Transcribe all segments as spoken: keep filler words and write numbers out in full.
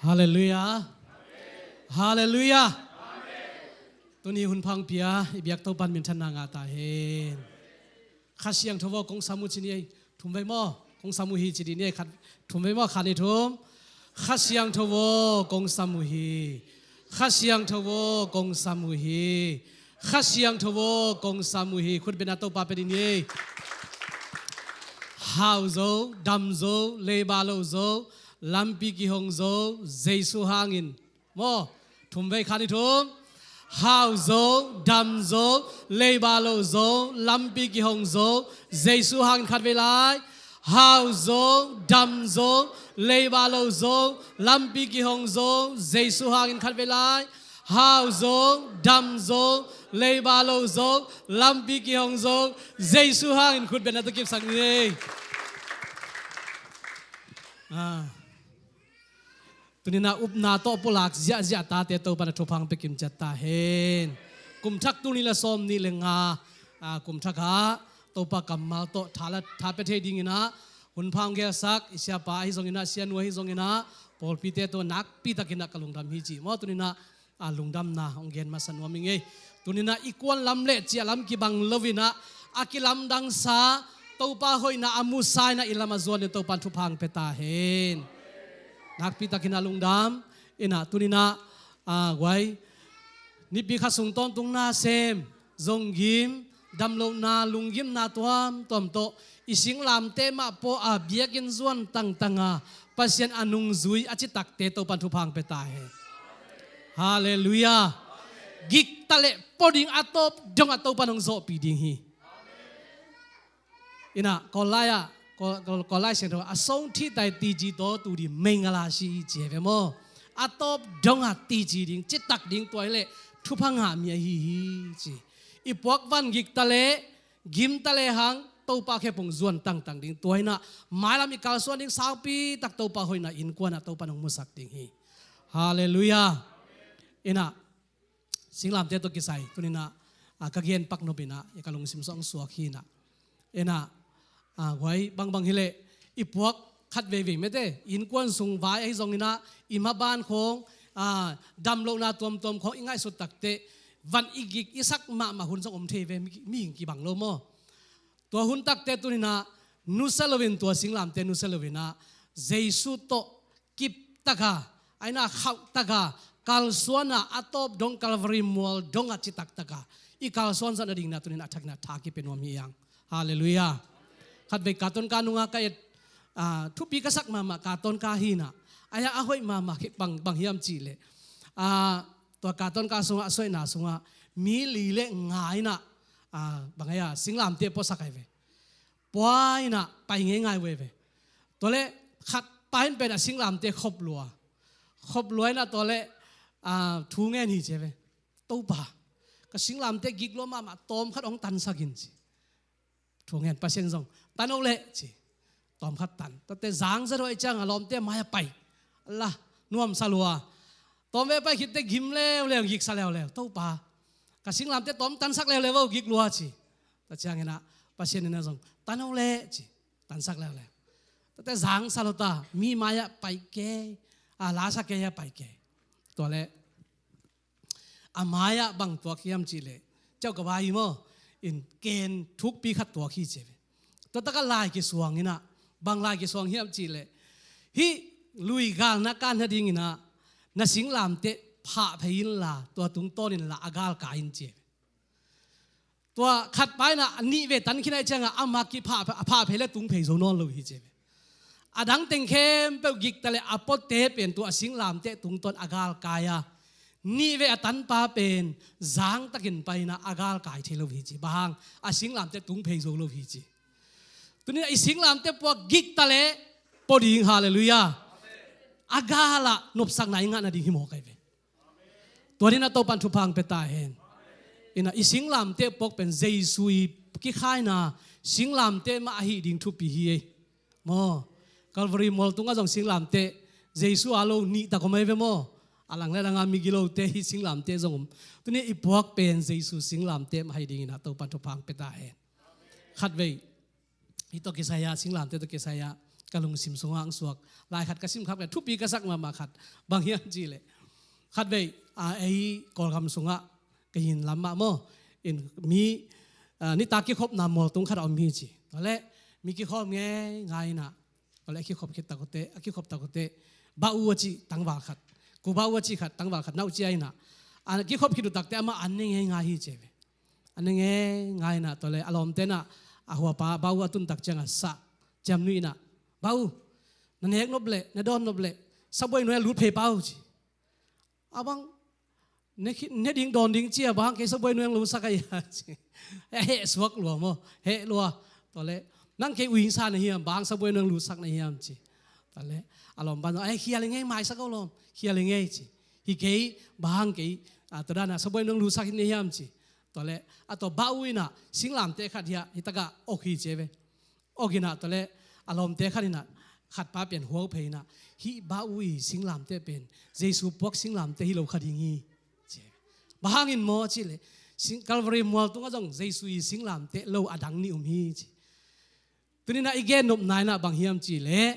Halleluiah. Halleluiah. Tuni hun pha hong pia i biak Topa'n minthanna ngah ta hen. Kha Siangtho aw kong sam uh ci ni ei. Thum vei maw? Kong sam uh hi ci dih ni ei. Khat, thum vei maw? Khat, nih, thum. Kha Siangtho aw kong sam uh hi. Kha Siangtho aw kong sam uh hi. Kha Siangtho aw kong sam uh hi. Khut beng a Topa pia dih ni ei. Hau zo, dam zo, leiba lo zo, lampi kihong zo, Jesu hangin. Maw, thum vei, khat, nih, thum. Hau zo, dam zo, leiba lo zo, lampi kihong zo, Jesu hangin. Khat vei lai. Hau zo, dam zo, leiba lo zo, lampi kihong zo, Jesu hangin. Khat vei lai. Hau zo, dam zo, leiba lo zo, lampi kihong zo, Jesu hangin. Khut beng a tawh kipsak ni ei. Ah. Tuni-in ah upna tawh pulak ziahziah tate Topa'n a thupha hong pia kim ciat ta hen. Kum thak tul nih le sawmnih le nga, ah, kum thak ah Topa kammal tawh tha la, tha pia thei dingin ah hun pha hong gelsak i siapa ahi zongin ah, sianu ahi zongin ah, pawlpite tawh nakpi takin ah ka lungdam hi ci maw. Tuni-in ah, ah, lungdamna hong gen masa nuam ing ei. Tuni-in ah i kuan lam le ciah lam kibang loin ah, a kilamdangsa, Topa hoihna a musa in ah i lam a zuan dingin Topa'n thupha hong pia ta hen. Nakpi takin ah lungdam. In ah tuni-in ah, ah, guai, Nipi khat sung tawntung nasem, zong gim, damlohna, lunggimna tuamtuam tawh i singlamteh mah pua a biakinn zuan tangtang a, Pasian a nungzui a citakte Topa'n thupha hong pia ta hen. Halleluiah. Gik ta leh pua ding, a tawp dong ah Topa'n hong zawhpih ding hi. In ah, Kawl lai ah, Kawl, Kawl, Kawl lai Siangtho ah, a song thi tai ti ji to tu di mei nga la si ci ve maw. A tawp dong ah ti ji ding, citak ding, tua hi leh thupha ngah mi ahi hi ci. I puak van gik ta leh, gim ta lehang, Topa khe pung zuan tangtang ding. Tua hi-in ah, mailam i kalsuan ding saupi tak Topa hoihna innkuan ah Topa'n hong musak ding hi. Halleluiah. In ah, singlamteh tawh kisai, tuni-in ah, ah, ka gen pak nop in ah, ka lungsim sung suak hi-in ah. In ah, ah, guai, bangbang hi leh, i puak khat veivei mete, innkuan sung vai ahi zongin ah, i maban khawng, ah, damlohna tuamtuam khawng i ngaihsut takteh, van i gik i sak mahmah hun zong om thei ve, mi, mihing kibang lo maw. Tua hun takteh tuni-in ah, nusia loin, tua singlamteh nusia loin ah, Jesu tawh kip tak a, a in ah khauh tak a, kalsuan a, a tawp dong Calvary mual dong ah citak tak a, i kalsuan zat nadingin ah tuni-in ah a thakin ah tha kipia nuam hi hang. Halleluiah. Khatvei carton ka nungah ka et, ah, thupi ka sak mahmah carton ka hi-in ah, a ya a hoih mahmah bang, bang hiam cih leh, ah, tua carton ka sungah, a suaihna sungah mi li le nga in ah, ah, bang hiam, singlamteh puasak ahi ve. Pua in ah pai ngeingai uh hi ve. Tua leh khat pa in pen a singlamteh khop lua. Khop lua in ah tua leh, ah, thu ngen hi ci ve. Topa, ka singlamteh gik lua mahmah, tawm khat hong tansak in ci. Thu ngen, Pasian zong, tan o leh ci. Tawm khat tan. Tuate zang zaw a, i ciang a lawmte mai-ah pai. Ala, nuamsa lua. Tawm ve pai khit teh gim leuleu, giksa leuleu. Topa, ka singlamteh tawm tansak leuleu vo, gik lua ci. Tua ciangin ah Pasian in ah zong, tan o leh ci. Tansak leuleu. Tuate zangsa lua ta, mi mai-ah pai kei, a, lasa kei-ah pai kei. Tua leh a mai-ah bang tuak hiam cih leh, ciauh ka vai hi maw, in ken thukpi khat tuak hi ci ve. Tua tak ah lai kisuang in ah, bang lai kisuang hiam cih leh, hih lui gal na kan nadingin ah, na singlamteh phah phei inla, tua tungtawn inla a gal kai in ci ve. Tua khat pa in ah nih vei tan khin a, i ciang a ama kiphah, a phah phei leh tung phei zo nawn lo hi ci ve. A dang teng khempeuh gik ta leh a puate pen tua a singlamteh tungtawn a gal kai a, nih vei a tanpa pen zang takin pai in ah a gal kai thei lo hi ci. Bang hang, a singlamteh tung phei zo lo hi ci. Tuni-in ah i singlamteh puak gik ta leh pua ding, halleluiah. A gal ah nopsakna i ngah nading hi mawk ahi ve. Tua dingin ah Topa'n thupha hong pia ta hen. In ah i singlamteh puak pen Jesu i kikhaina singlamteh mah ahih ding thupi hi ei. Maw, Calvary mual tungah zong singlamteh Jesu a lo nih tak om ahi ve maw. A lang le a lang a migilote hih singlamteh zong om. Tuni-in i puak pen Jesu singlamteh mah ahih dingin ah Topa'n thupha hong pia ta hen. Khatvei, hih tawh kisai-a, singlamteh tawh kisai-a, ka lungsim sungah ang suak. Lai khat ka sim khat ka thupi ka sak mahmah khat. Bang hiam cih leh, khatvei, a, ei Kawlgam sungah ka hin lam mah maw. In mi, a, nitak kikhopna mualtung khat a om hi ci. Tua leh mi kikhawm ngeingai inah. Tua leh a kikhop khit tak uh teh, a kikhop tak uh teh, Bah U a cih tangval khat, Ku Bah U a cih khat, tangval khat na uh cia inah. A kikhop khit uh tak teh amah an ne ngeingai hi ci ve. An ne ngeingai inah, tua leh a lawmte inah, a huapa Bah U a tun tak ciangah sah ciamnuih inah, "Bah U, na nek nop leh, na dawn nop leh, sabuai nuai ah lut phei pah uh," ci. "A bang, ne, ne ding dawn ding cia, bang kei sabuai nuai ah lo sak a hia?" ci. "Eh, heh suak lua maw, heh lua." Tua leh, "Nang kei uingsa na hiam, bang sabuai nuai ah lo sak na hiam?" ci. Tua leh a lawmpa in, "Ai, khia leng ei, maisak o lawm, khia leng ei," ci. "Hi kei, bang kei, a, tua dan a sabuai nuai ah lo sak hi na hiam?" ci. Tua leh a tua Bah U inah singlamteh khat hiah, hi takah awk hi ci ve. Awk inah tua leh a lawmte khat inah, khatpa pen huau phei inah, "Hih Bah U i singlamteh pen Jesu puak singlamteh hi lo kha ding hi," ci. "Bang hangin maw?" cih leh, "Sing, Calvary mualtungah zong Jesu i singlamteh lo a dang nih om hi," ci. Tuni inah i gen nopna inah bang hiam cih leh,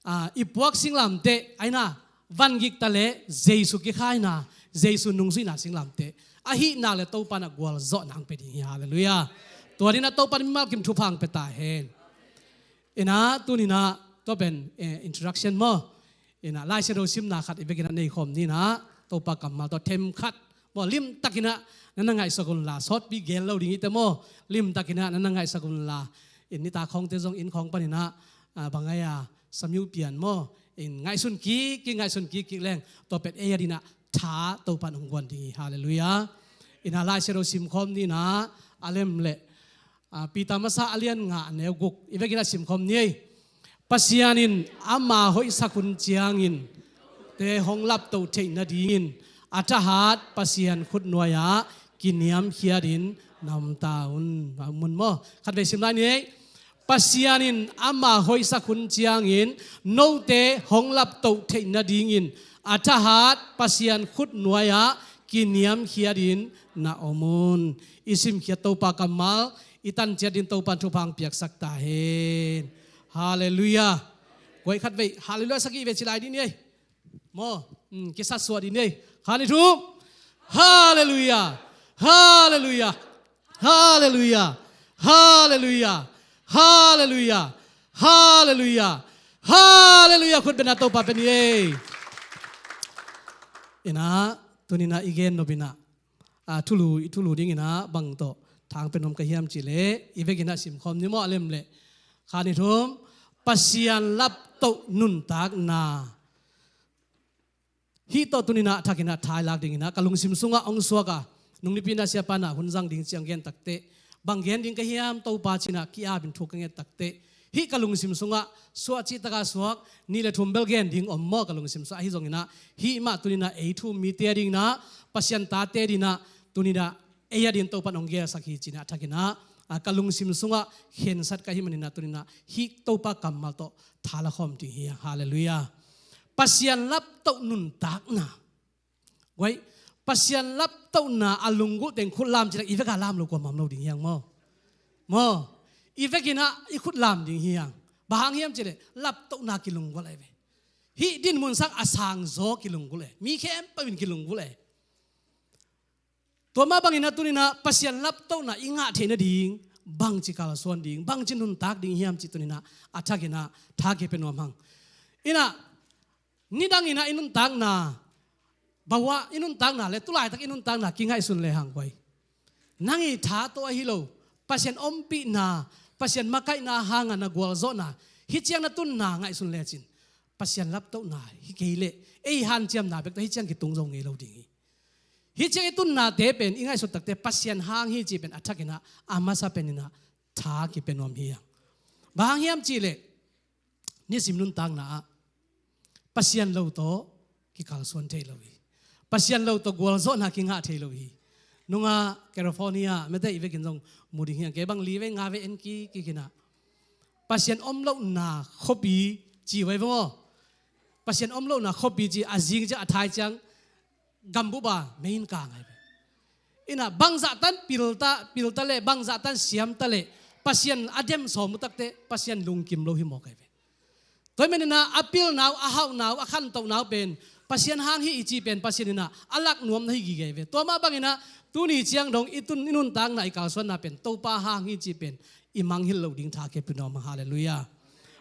a, i puak singlamteh a inah van gik ta leh Jesu kikha inah, Jesu nungzuihna singlamteh ahih nak leh Topa inah gualzawhna ang pia ding hi. Halleluiah. Tua ding inah Topa in mimal kim thupha ang pia ta hen. Inah tuni inah tua pen, eh, introduction maw. Inah Lai Siangtho simna khat i vekin ah nei khawm ni inah, Topa kammal tawh themkhat maw, limtak inah na na ngaihsak un la, sawtpi gen lo ding hi teh maw, limtak inah na na ngaihsak un la. In nitak khawngte zong inn khawng pan inah, a, bang ai a, samyu pian maw, in ngaihsun kik kik, ngaihsun kik kik leng, tua pen ei a ding inah tha Topa in hong guan ding hi. Halleluiah. Inah Lai Siangtho sim khawm ni inah, a lem leh, a, Peter masa a lian nga a neu guk i vekin ah sim khawm ni ei. "Pasian in ama hoihsak hun ciangin, te hong laptoh theih nadingin a thahat Pasian khutnuai-ah kiniamkhiatin na om ta un." A mun maw? Khatvei sim lai ni ei. "Pasian in ama hoihsak hun ciangin note hong laptoh theih nadingin a thahat Pasian khutnuai-ah kiniamkhiatin na om un." I simkhiat Topa kammal i tan ciat ding Topa in thupha ang piaksak ta hen. Halleluiah. Guai khatvei halleluiah sagih vei ci lai ding ni ei. Maw, mm, kisatsuah ding ni ei. Khan i thum. Halleluiah. Halleluiah. Halleluiah. Halleluiah. Halleluiah. Halleluiah. Halleluiah. Khut beng a Topa pia ni ei. Inah tuni inah i gen nop inah, a, thulu, i thulu ding inah bang tawh thang pia nuam ka hiam cih leh, i vekin ah sim khawm ni maw, a lem leh. Khan i thum. Pasian laptoh nuntakna. Hih tawh tuni inah a thak inah tha i lak ding inah ka lungsim sungah hong suak a, nung nipi inah siapa inah hun zang ding ci-in gen tak teh, bang gen ding ka hiam Topa ci-in ah ki-ap in thu ka nget tak teh, hih ka lungsim sungah suah cih tak a suak, nih leh thum bel gen ding om maw ka lungsim sungah. Ahi zong inah hih mah tuni inah ei thu-um mite a ding inah, Pasian tate a ding inah, tuni inah ei a ding Topa in hong gelsak hi ci-in ah a thak inah, a, ka lungsim sungah khensat ka hih man inah tuni inah hih Topa kammal tawh tha la khawm ding hi hang. Halleluiah. Pasian laptoh nuntakna. Guai, Pasian laptohna a lunggulh teng khut lam cih leh i vek a lam lo kuamah om lo ding hi hang maw. Maw, i vekin ah i khut lam ding hi hang. Bang hang hiam cih leh laptohna kilunggulh ahi ve. Hih dinmun sang a sangzaw kilunggulh e. Mi khempeuh in kilunggulh e. Tua mah bangin ah tuni inah Pasian laptohna i ngah theih nading bangci kalsuan ding, bangci nuntak ding hiam cih tuni inah a thak inah tha kipia nuam hang. Inah nidang inah i nuntakna, bawah i nuntakna leh tulaitak i nuntakna kingaihsun le hang guai. Nang i tha tawh ahi lo, Pasian ompihna, Pasian makaihna hangah na gualzawhna, hih ciang na tunna ngaihsun lecin, Pasian laptohna hi kei leh ei hanciamna bek tawh hih ciang kitung zo ngei lo ding hi. Hih ciang i tunnate pen i ngaihsut tak teh Pasian hang hi cih pen a thak inah, a masa pen inah tha kipia nuam hi hang. Bang hang hiam cih leh nisim nuntakna ah Pasian lo tawh kikalsuan thei lo hi. Pasian lo tawh gualzawhna kingah thei lo hi. Nungah California mete i vekin zong mu ding hi hang, kei bang li vei nga vei en kik kik inah, Pasian om lohna khuapi ci vai va maw. Pasian om lohna khuapi ci, a zing ciang a thai ciang gambup a mei in kang ahi ve. Inah bangzah tan pil ta, pil ta leh, bangzah tan siam ta leh Pasian a dem sawm uh tak teh Pasian lungkim lo hi mawk ahi ve. Tua hi maninah a pilna uh, a hauhna uh, a khantohna uh pen Pasian hang hi i cih pen Pasian inah a lak nuam na hi gige ve. Tua mah banginah tuni ciang dong i tun, i nuntakna, i kalsuanna pen Topa hang hi cih pen i mangngilh loh ding tha kei pin om. Halleluiah.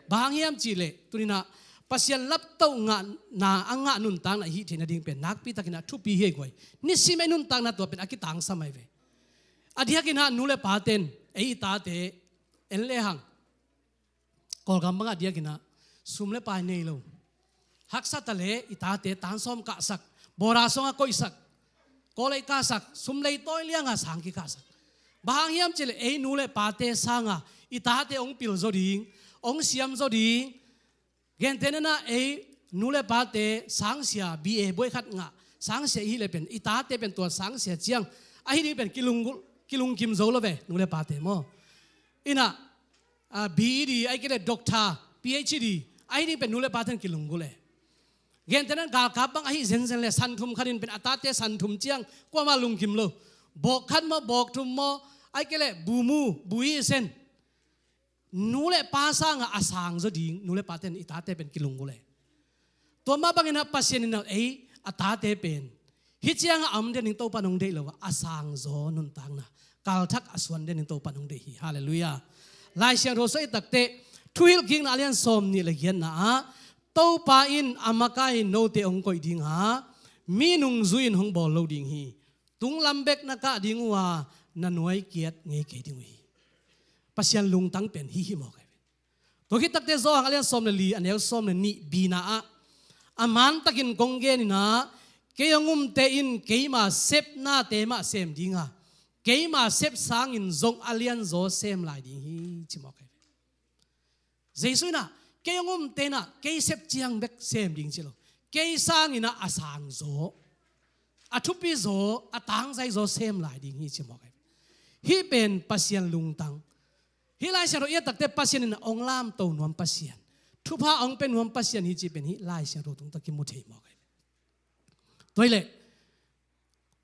Bang hang hiam cihleh tuninah Pasian laptoh ngahna a ngah nuntakna i hih theih nading pen nakpitakinah thupi hi ei guai. Nisim ei nuntakna tua pen a kitangsam ahi ve. A diakinah nu le paten ei i tate en lehang Kawlgam bangah diakinah sum le pai nei lo. Haksa ta le i tate tan sawm kahsak, bawra sawngah koihsak, kawlei kahsak, sum lei tawi lianga sang kikahsak. Bang hang hiam cihleh ei nu le pate sanga i tate hong pil zaw ding, hong siam zaw ding. Gentehna inah ei nu le pate sangsia, B A buai khat ngah sangsia i hih leh pen i tate pen tua sangsia ciang ahi ding pen kilung, kilungkim zo lo ve nu le pate maw. Inah B E D, ahih kei leh doctor, P H D, ahi ding pen nu le paten kilunggulh e. Gentehna galkap bang ahi zenzen le san thum khatin pen a tate san thum ciang kuamah lungkim lo. Bawk khat maw, bawk thum maw, ahih kei leh bu mu, bu i sen. Nu le pa sangah a sang zaw ding nu le paten i tate pen kilunggulh e. Tua mah banginah Pasian inah ei a tate pen hih ciangah a om den ding Topa nong deih lo ah, a sang zaw nuntakna, kalthak a suan den ding Topa nong deih hi. Halleluiah. Lai Siangtho sung i et takteh Thuhilhkikna a lian sawm nih le giatna ah Topa in a makai in note hong koih ding a, mi nungzui in hong bawl lo ding hi. Tunglam bek na kah ding uh a, na nuai kiat ngei kei ding uh hi. Pasian lungtang pen hih hi mawk ahi ve. Tua khit takteh Johan a lian sawm le li, a neu sawm le nih bina ah, a mantakin kong gen inah, kei hong umte in keima sepnate mah sem ding a, keima sep sangin zong a lianzaw sem lai ding hi, ci mawk ahi ve. Jesu inah kei hong umte inah kei sep ciang bek sem ding ci lo. Kei sanginah a sang zaw, a thupi zaw, a tangzai zaw sem lai ding hi, ci mawk ahi. Hih pen Pasian lungtang. Hih Lai Siangtho i et takteh Pasian inah hong lamto nuam Pasian, thupha hong pia nuam Pasian hi cih pen hih Lai Siangtho tungtakin mu thei mawk ahi. Tua hi leh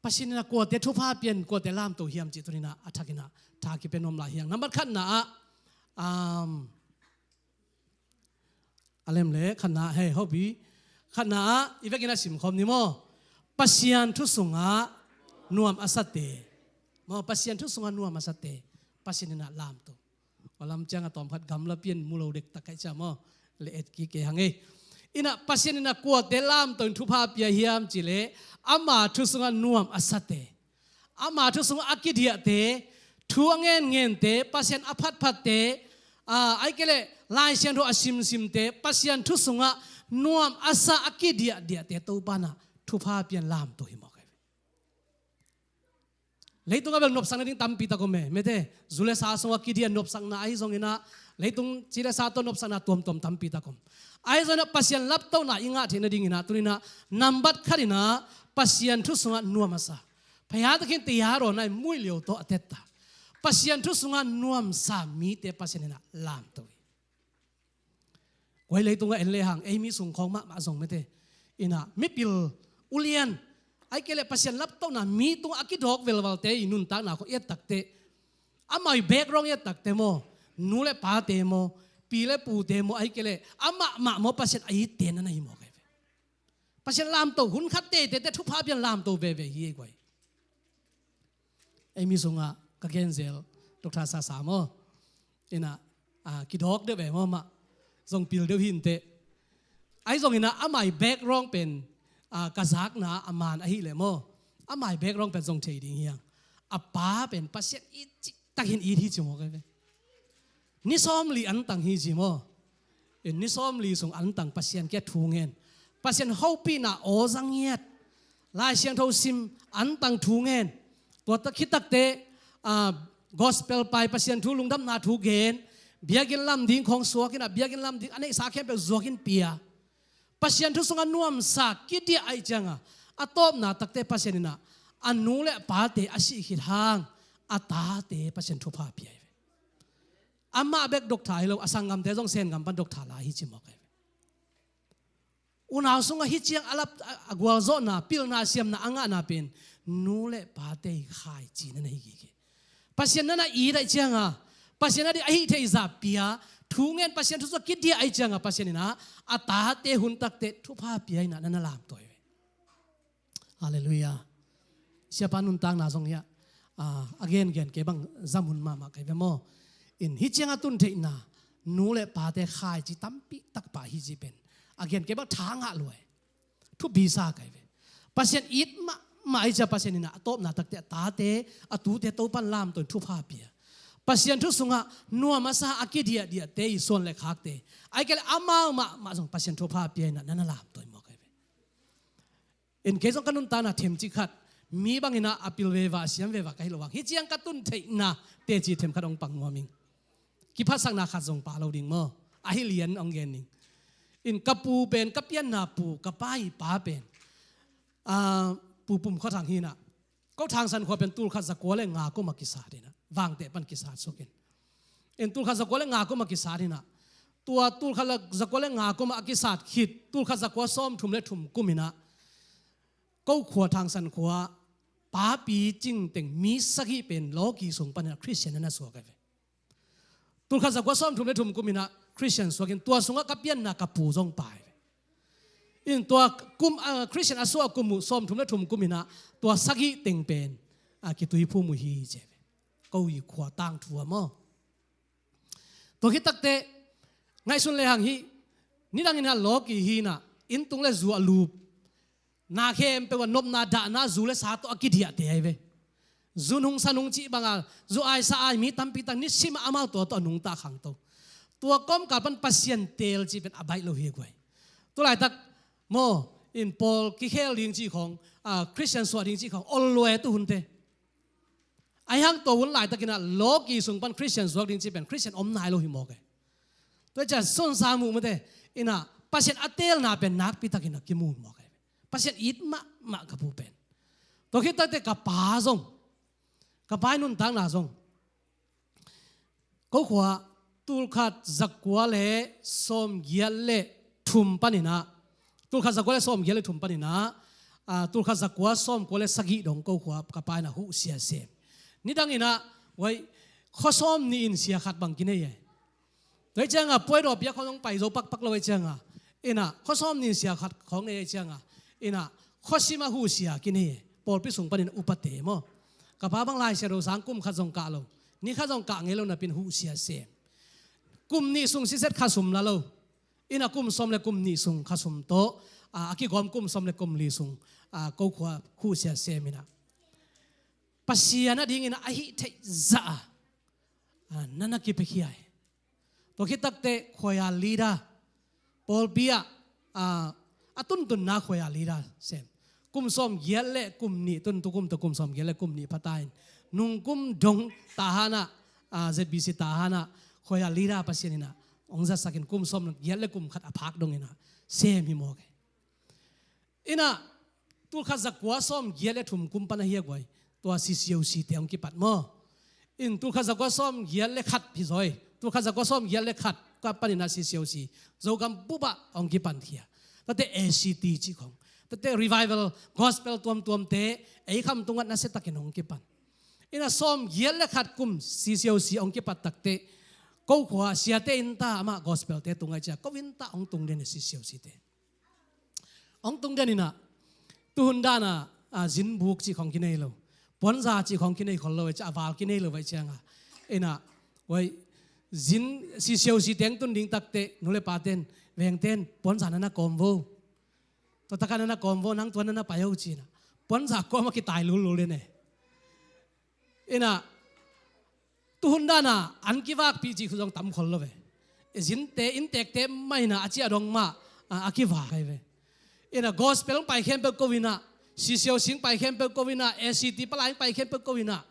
Pasian inah kuate thupha pian, kuate lamto hiam cih tuninah a thakinah tha kipia nuam lai hi hang. Nambat khatna ah, um, a lem le khatna, hei, hopi. Khatna ah i vekin a simkhawm ni maw. Pasian thu sungah nuam a sate. Maw, Pasian thu sungah nuam a sate Pasian inah lamto. Aw lam ciang a tawm khat gamla pian mu lo dektak kai cia maw. Le et kik kei hang ei. Inah Pasian inah kuate lamto in thupha pia hiam cihleh ama thu sungah nuam a sate, ama thu sungah a kidiahte, thu a ngenngente, Pasian a phatphatte, a, ahih kei leh Lai Siangtho a simsimte, Pasian thu sungah nuam a sa, a kidiahdiahte Topa inah thupha pian lamto hi mawk ahi. Leitungah bel nopsakna ding tampi tak om e, mete, zu le sa sungah kidiah nopsakna ahi zonginah, leitung ci le sa tawh nopsakna tuamtuam tampi tak om. Ahi zonginah Pasian laptohna i ngah theih nadinginah tuninah nambat khatinah Pasian thu sungah nuam a sa, phaya takin taya rawnah i muih liau tawh a tetta, Pasian thu sungah nuamsa mite Pasian inah lamto hi. Koi leitungah en lehang ei mi sungkhawng mahmah zong mete, inah mipil, ulian, ahih kei leh Pasian laptohna mi tungah a kidawk velvalte i nuntakna khawng i et takteh, amau i background i et takteh maw, nu le pate maw, pi le pute maw, ahih kei leh amahmah maw, Pasian a itte na na hi mawk ahi ve. Pasian lamto, hun khat teitei teh thupha pian lamto veve hi ei guai. Ei mi sungah ka genzel Doctor Sasa maw, inah, a, kidawk deuh ve maw, amah zong pil deuh hi inteh. Ahi zonginah amah i background pen, a, ka zakna a man ahih leh maw, amah i background pen zong thei ding hi hang. A pa pen Pasian it ciktakin it hi ci mawk ahi ve. Ni sawmli antang hi ci maw. In ni sawmli sung antang Pasian kiang thu ngen, Pasian hopihna aw za ngiat, Lai Siangtho sim, antang thu ngen. Tua tak khit takteh, a, gospel pai, Pasian thu, lungdamna thu gen, biakinn lam ding khawng suakinah, biakinn lam ding a neihsa khempeuh zuakin pia. Pasian thu sungah nuamsa kidiah ahih cianga, a tawpna takteh Pasian inah a nu le a pate a sih khit hang a tate Pasian thupha pia hi ve. Amah bek doctor hi lo, a sanggamte zong Sen gam pan doctor la hi ci mawk ahi ve. Unau sungah hih ciang a lap, a, a gualzawhna, pilna, siamna a ngahna pen nu le pate i khaici na na hi gige. Pasian na na it ahih cianga, Pasian a ding ahih theih zah pia, Thu ngen, Pasian thu sung a kidiah ahih ciangah Pasian in ah a tate hun takteh thupha pia in ah na na lamtawi ve. Halleluiah. Siapa nuntakna zong hiah a gengen kei bang zam hun mahmah kei ve maw. In hih ciang a tun theihna, nu le pate khaici tampi takpa hi ci pen a gen kei bang tha ngah lua hi. Thupi sa kei ve. Pasian it mahmah ahih ciang Pasian in ah a tawpna takteh a tate, a tute Topa'n lamtawi in thupha pia. Pasian thu sungah nuam a sa a kidiahdiahte i suan le khakte, ahih kei leh amau mahmah zong Pasian thupha pia in ah na na lamtawi mawk kei ve. In kei zong ka nuntakna themcik khat mi bangin ah a pil veva, a siam veva ka hih loh hang, hih ciang ka tun theihna teci themkhat hong pang nuam ing. Kiphatsakna khat zong pha lo ding maw. Ahi lian hong gen ning. In ka pu pen, ka pianna pu, ka pa i pa pen, ah, Pu Pum Khua Thang hi in ah, ko Thangsan khua pen tulkhat zakua le nga kum a kisat in ah, Vangteh pan kisat suak in. In tulkhat zakua le nga kum a kisat in ah, tua tulkhat zakua le nga kum a kisat khit tulkhat zakua sawmthum le thum kum in ah, ko khua Thangsan khua papi cingteng mi sagih pen lawki sung panin ah Khristian na na suak ahi ve. Tulkhat zakua sawmthum le thum kum in ah Khristian suak in, tua sungah ka pianna ka pu zong pai ve. In tua kum, ah, Khristian a suak kum uh sawmthum le thum kum in ah tua sagih teng pen, ah, kituiphum uh hi ci ve. Ko i khua tangthu ah maw. Tua khit takteh ngaihsun le hang hih, nidangin ah lawki hi in ah, inn tung le zu a lup, na khempeuh ah nopna dahna zu le sa tawh a kidiahte ahi ve. Zu nung sa nung cih banga zu ai sa ai mi tampi tak nisim ah amau tua tawh a nungta khangto. Tua kawmkal pan Pasian teel cih pen a baih lo hi guai. Tu laitak maw, in pawl kikhel ding cih khawng, ah, Khristian suak ding cih khawng ol lua e tu hunte. Ahi hang tua hun laitakin ah lawki sung pan Khristian suak ding cih pen Khristian om nai lo hi mawk e. Tua ciang sunsa muh mate, in ah Pasian a teelna pen nakpi takin ah kimu mawk e. Pasian it mahmah ka pu pen. Tua khit takteh ka pa zong, ka pa i nuntakna zong, ko khua tulkhat zakua le sawmgiat le thum panin ah, tulkhat zakua le sawmgiat le thum panin ah, ah, tulkhat zakua sawmkua le sagih dong ko khua ka pa in ah huhsia sem. Nidangin ah, wai, khuasawm nih in sia khat bang kinei e. Tua ahih ciangah puai dawh piak khawng hong pai zo pakpak lo ahih ciangah, in ah khuasawm nih in sia khat khawng nei ahih ciangah, in ah khuasim ah huhsia kinei e. Pawlpi sung panin upate maw. Ka pa bang Lai Siangtho sang kum khat zong kah lo, ni khat zong kah ngei lo napi in huhsia sem. Kum nih sung siset khasum la lo. In ah kum sawm le kum nih sung khasum tawh, ah, a kigawm kum sawm le kum li sung, ah, ko khua huhsia sem in ah Pasian a dingin ah a hih theih zah ah, ah, na na kipiakhia hi. Tua khit takteh khua leader, pawlpi ah, ah, a tuntunna khua leader sem. Kum sawmgiat le kum nih tun, tu kum tawh kum sawmgiat le kum nih pha ta in, nung kum dong Tahan ah, ah, Z B C Tahan ah khua leader Pasian in ah hong zatsak in, kum sawmgiat le kum khat a phak dongin ah sem hi mawk e. In ah tulkhat zakua sawmgiat le thum kum pan ahi a guai, tua C C O C te hong kipat maw. In tulkhat zakua sawmgiat le khat hi zaw hi. Tulkhat zakua sawmgiat le khat ka panin ah C C O C Zogam bup ah hong kipan khia. Tate A C T cih khawng, tate revival gospel tuamtuamte ei Khamtung ah nasia takin hong kipan. In ah sawmgiat le khat kum C C O C hong kipat takteh, ko khua siate inn ta, amah gospel te tung ahih ciang ko inn ta hong tung den hi C C O C te. Hong tung den in ah, tuhun dan ah, ah, zinbuk cih khawng kinei lo, puanza cih khawng kinei khol lo, a val kinei lo ahih ciangah, in ah, wai, zin C C O C te hong tun ding takteh nu le paten, vengten puanza na na kawm vo. Tua takah na na kawm vo, nang tua na na pai o ci in ah puanza kawm ah kitai lulul den e. In ah tuhun dan ah an kivakpih cih khu zong tam khol lo ve. Zinte, inntekte mah in ah a ciah dong mah, ah, a kivak ahi ve. In ah gospel hong pai khempeuh ko in ah, C C O C hong pai khempeuh ko in ah, A C T palai hong pai khempeuh ko in ah,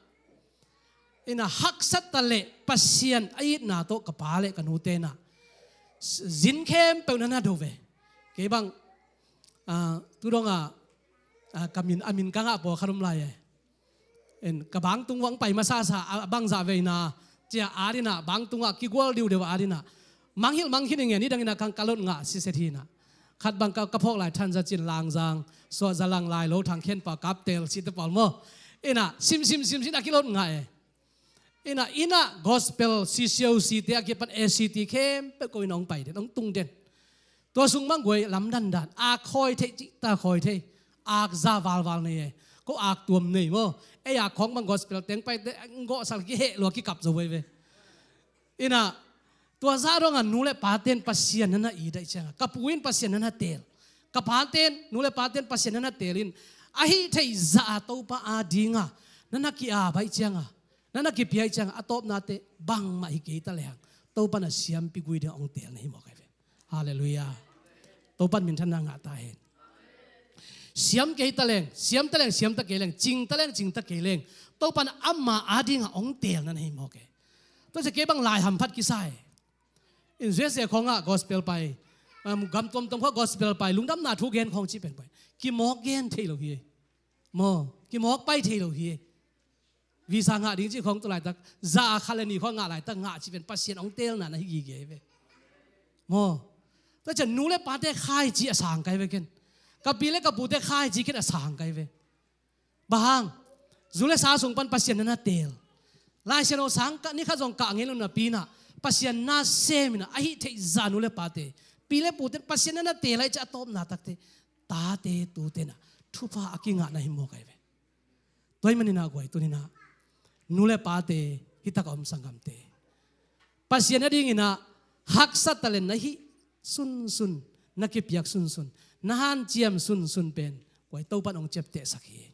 in ah haksat ta leh Pasian a itna tawh ka pa le ka nute in ah zin khempeuh na na do ve. Kei bang, ah, tu dong ah, ah, ka min, a min ka ngah pawl khat om lai e. In ka bangtung uah hong pai masasa, a bangzah veina cia adin ah, bangtung ah kigual diudeu adin ah, mangngilh mangngilh ing e, nidangin ah kang ka lot ngah siset hi in ah. Khat bang ka, ka phawk lai, Than Za Cin, Langzang, Suah Za Lang, Lai Lo Thang, Khen Pau, Kap Tel cihte pawl maw. In ah sim sim sim sim a kilot ngah e. Ina, ina gospel C C O C te a kipan A C T khempeuh ko ina hong pai den, hong tung den. Tua sung bang guai lamdan dan, ak khawi thei, cihta khawi thei, ak za valval nei e. Ko ak tuam nei maw. Ei ak khawng bang gospel teng pai te, ang gawh sal kiheh lua kikap zo vei ve. Ina, tua zah dong a nu le pa ten Pasian na na it ahih cianga, ka pu in Pasian na na teel, ka pa ten, nu le pa ten Pasian na na teel in, ahi theih zah a Topa a dinga na na ki-ap ahih cianga, na na kipia ahih cianga, a tawpnate bangmah hi kei ta lehang Topa na siampi gui ding hong teel na hi mawk ahi ve. Halleluiah. Topan minthanna ngah ta hen. Siam kei ta leng, siam ta leng, siam ta kei leng, cing ta leng, cing ta kei leng, Topan ama a dinga hong teel na na hi mawk e. Tua sia kei bang lai hamphat kisai. In U S A khawngah gospel pai, um, gam tuamtuam khawng gospel pai, lungdamna thu gen khawng ci pen pai, kimawk gen thei lo hi e. Maw, kimawk pai thei lo hi e. Visa ngah ding ci khawng tu laitak, za a khat le nih khawng ngah laitak, ngah ci pen Pasian hong teelna na hi gige hi ve. Maw, tua ciang nu le pate khaici a sang kai ve ken. Ka pi le ka pute khaici ken a sang kai ve. Bang hang, zu le sa sung pan Pasian na na teel. Lai Siangtho sang kah ni khat zong kah ngei lo napi inah, Pasian na sem inah, ahi theih zah nu le pate, pi le pute Pasian na na teel ahih ciang a tawpna takte, tate tute inah thupha a kingah na hi mawk ahi ve. Tua ahih maninah guai tuninah nu le pate, hih tak a om sanggamte, Pasian a dinginah haksa talen na hih sunsun, na kipiak sunsun, na hanciam sunsun pen guai Topan hong ciaptehsak hi.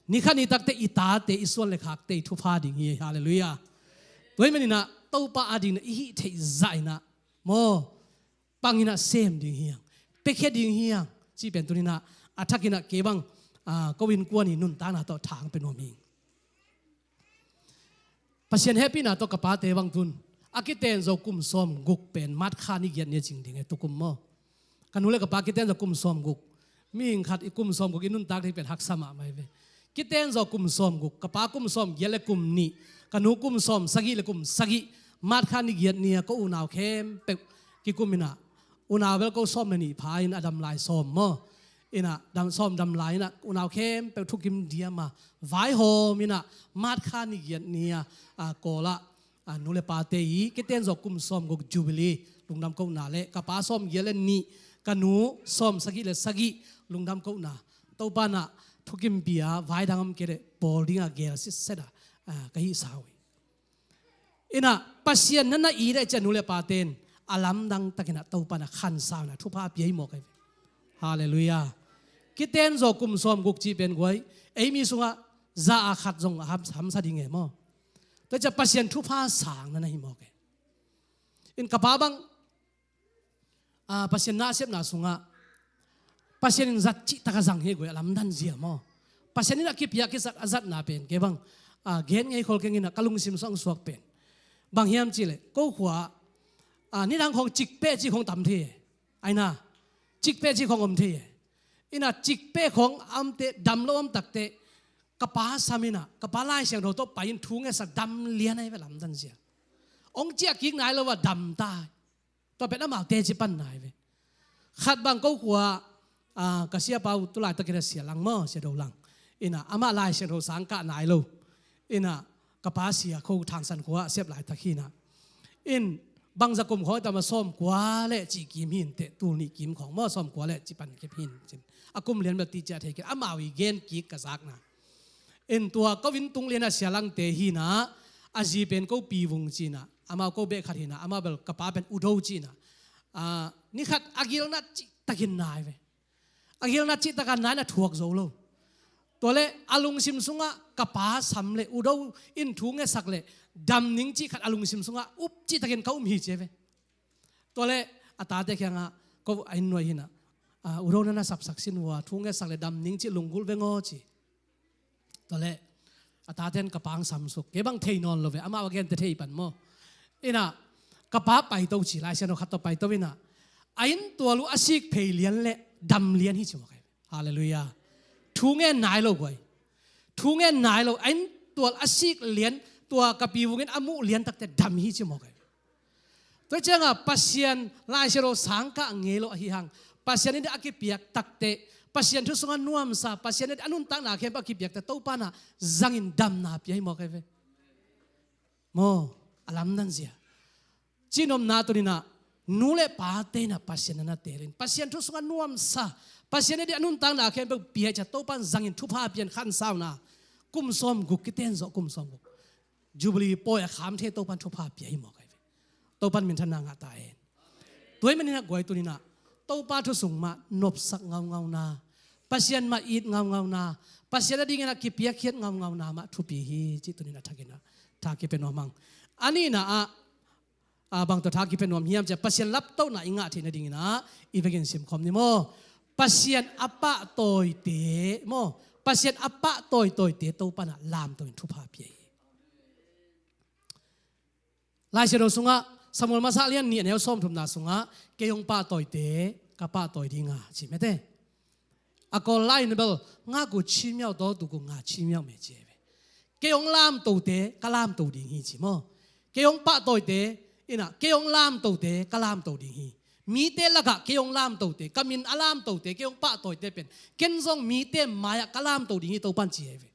Ni khat ni takte i tate, i suan le khakte i thupha ding hi. Halleluiah. Tua ahih maninah Topa a dinginah i hih theih zah inah maw, pang inah sem ding hiang, piakhia ding hiang, ci pen tuninah a thak inah kei bang, ah, ko innkuan i nuntakna tawh thang pe nuam hi. Pasian hehpihna tawh ka pate bang tun a kiten zo kum sawm guk pen March kha ni giat ni a cing ding e, tukum maw. Ka nu le ka pa kiten zo kum sawm guk. Mihing khat i kum sawm guk i nuntak ding pen haksa mahmah hi ve. Kiten zo kum sawm guk, ka pa kum sawm giat le kum nih, ka nu kum sawm sagih le kum sagih, March kha ni giat ni-a ko unau khempeuh kikum inah, unau bel ko sawm le nih pha in a dam lai sawm maw. Inah dam, sawm dam lai inah unau khempeuh thukim diam a, vaihawm inah March kha ni giat ni-a, a, Kawl ah, a, nu le pate i kiten zo kum sawm guk jubilee lungdam kohna le ka pa sawm giat le nih, ka nu sawm sagih le sagih lungdam kohna, Topa inah thukimpih a, vai dang om kei leh bawl dinga geel sitset a, a, ka hih sa uh hi. Inah Pasian na na it ahih ciang nu le pate in a lamdang takinah Topa inah khansa inah thupha pia hi mawk ahi ve. Halleluiah. Kiten zo kum sawm guk cih pen guai, ei mi sungah za a khat zong a ham, hamsa ding e maw. Tua ciang Pasian thupha sang na na hi mawk e. In ka pa bang, ah, Pasian nasepna sungah Pasian in zat cihtak a zang hi guai, a lamdan zia maw. Pasian in a kipiak kisak a zatna pen kei bang, ah, gen ngei khol keng inah ka lungsim sung suak pen bang hiam cihleh, ko khua, ah, nidang khawng cikpeh cih khawng tam thei e. Aina, cikpeh cih khawng om thei e. Inah cikpeh khawng a omte, dam lo om takte, ka pa sam inah, ka pa Lai Siangtho tawh pai in thu ngetsak dam lian ahi ve, lamdan zia. Hong ciah kik nai lo a dam ta. Tua pen amau teci panna ahi ve. Khat bang ko khua, ah, ka siapa uh tu laitak inah Sia Lang maw, Sia Do Lang. Inah amah Lai Siangtho sang kah nai lo. Inah ka pa sia kho Thangsan khua a sep laitak hi inah. In bangza kum khawng tam a, sawm kua le cih kim hi inteh, tul nih kim khawng maw, sawm kua le cih pan kim hi in cin. A kum lian bel ti ciah thei kei, amau i gen kik ka zakna. In tua ko inn tung lian a Sia Langte hi inah, a zi pen ko Pi Vung ci inah, amau ko beh khat hi inah, amau bel ka pa pen U Do ci inah. Ah, ni khat a gilna cihtakin nai ve. A gilna cihtak a nai inah thuak zo lo. Tua le a lungsim sungah ka pa sam le U Do in thu ngetsak le dam ning cih khat a lungsim sungah up cihtakin ka um hi ci ve. Tua le a tate kiangah ko a inn nuai hi inah, ah, U Do na na sapsak sin uh a, thu ngetsak le dam ning cih lunggulh veng aw ci. Tua le a taten ka pa hong samsuk, kei bang thei nawn lo ve, amau a gente thei pan maw. Inah ka pa paito ci, Lai Siangtho khat tawh paito inah, a inn tual uh a sik phei lian le dam lian hi ci mawk ahi. Halleluiah. Thu ngen nai lo guai. Thu ngen nai lo, a inn tual a sik lian, tua ka Pi Vung in a muh lian takte dam hi ci mawk ahi. Tua ciangah Pasian Lai Siangtho sang kah ngei lo ahi hang, Pasian in a kipiak takte, Pasian thu sungah nuamsa, Pasian in a nuntakna khempeuh a kipiak takte Topa inah zangin damna pia hi mawk ahi ve. Maw, a lamdang zia. Cinopna tuninah nu le pate inah Pasian na na teelin, Pasian thu sungah nuamsa, Pasian adi a nuntakna khempeuh piacia Topan zangin thupha pian khansauna. Kum sawm guk kiten zawh kum sawm guk Jubilee pawi a kham thei Topan thupha pia hi mawk ahi ve. Topan minthanna ngah ta hen. Tua ahih maninah guai tuninah Topa thu sung mah nopsak ngaungauna, Pasian mah it ngaungauna, Pasian a dinginah kipiakkhiat ngaungauna mah thupi hi ci tuninah thakinah tha kipia nuam hang. A nihna ah, a bang tawh tha kipia nuam hiam ciah Pasian laptohna i ngah theih nadinginah i vekin simkhawm ni maw. Pasian a pahtawite maw, Pasian a pahtawitawite Topanah lamtoin thupha pia hi. Lai Siangtho sungah Samuel masa lian nih a neu sawmthumna sungah kei hong pahtawite ka pahtawi dinga ci mete. A Kawl lai inah bel ngak uh 奇妙的 tawh tuk uh ngak 奇妙 meh ci hi ve. Kei hong lamtote ka lamto ding hi ci maw. Kei hong pahtawite inah kei hong lamtote ka lamto ding hi. Mite lakah kei hong lamtote, ka min a lamtote, kei hong pahtawite pen ken zong mite mai-ah ka lamto ding hi Topan ci hi ve.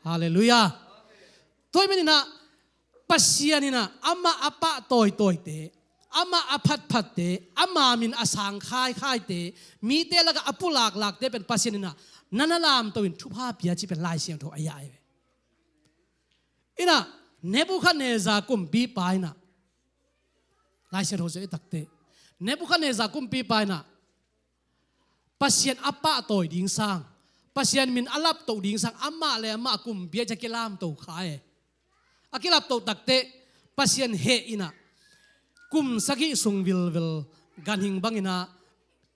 Halleluiah. Tua ahih maninah Pasian inah amah a pahtawitawite, amah a phatphatte, ama min a sang khaikhaite, mite lakah a pulaklakte pen Pasian inah na na lamtoin thupha pia ci pen Lai Siangtho a ya ahi ve. Inah Nebukhadnezzar kumpipa inah Lai Siangtho zia i takte Nebukhadnezzar kumpipa inah Pasian a pahtawi ding sang, Pasian min a laptoh ding sang amah le amah a kumpi a kilamto kha e. A kilaptoh takte Pasian heh inah kum sagih sung vilvel ganhing banginah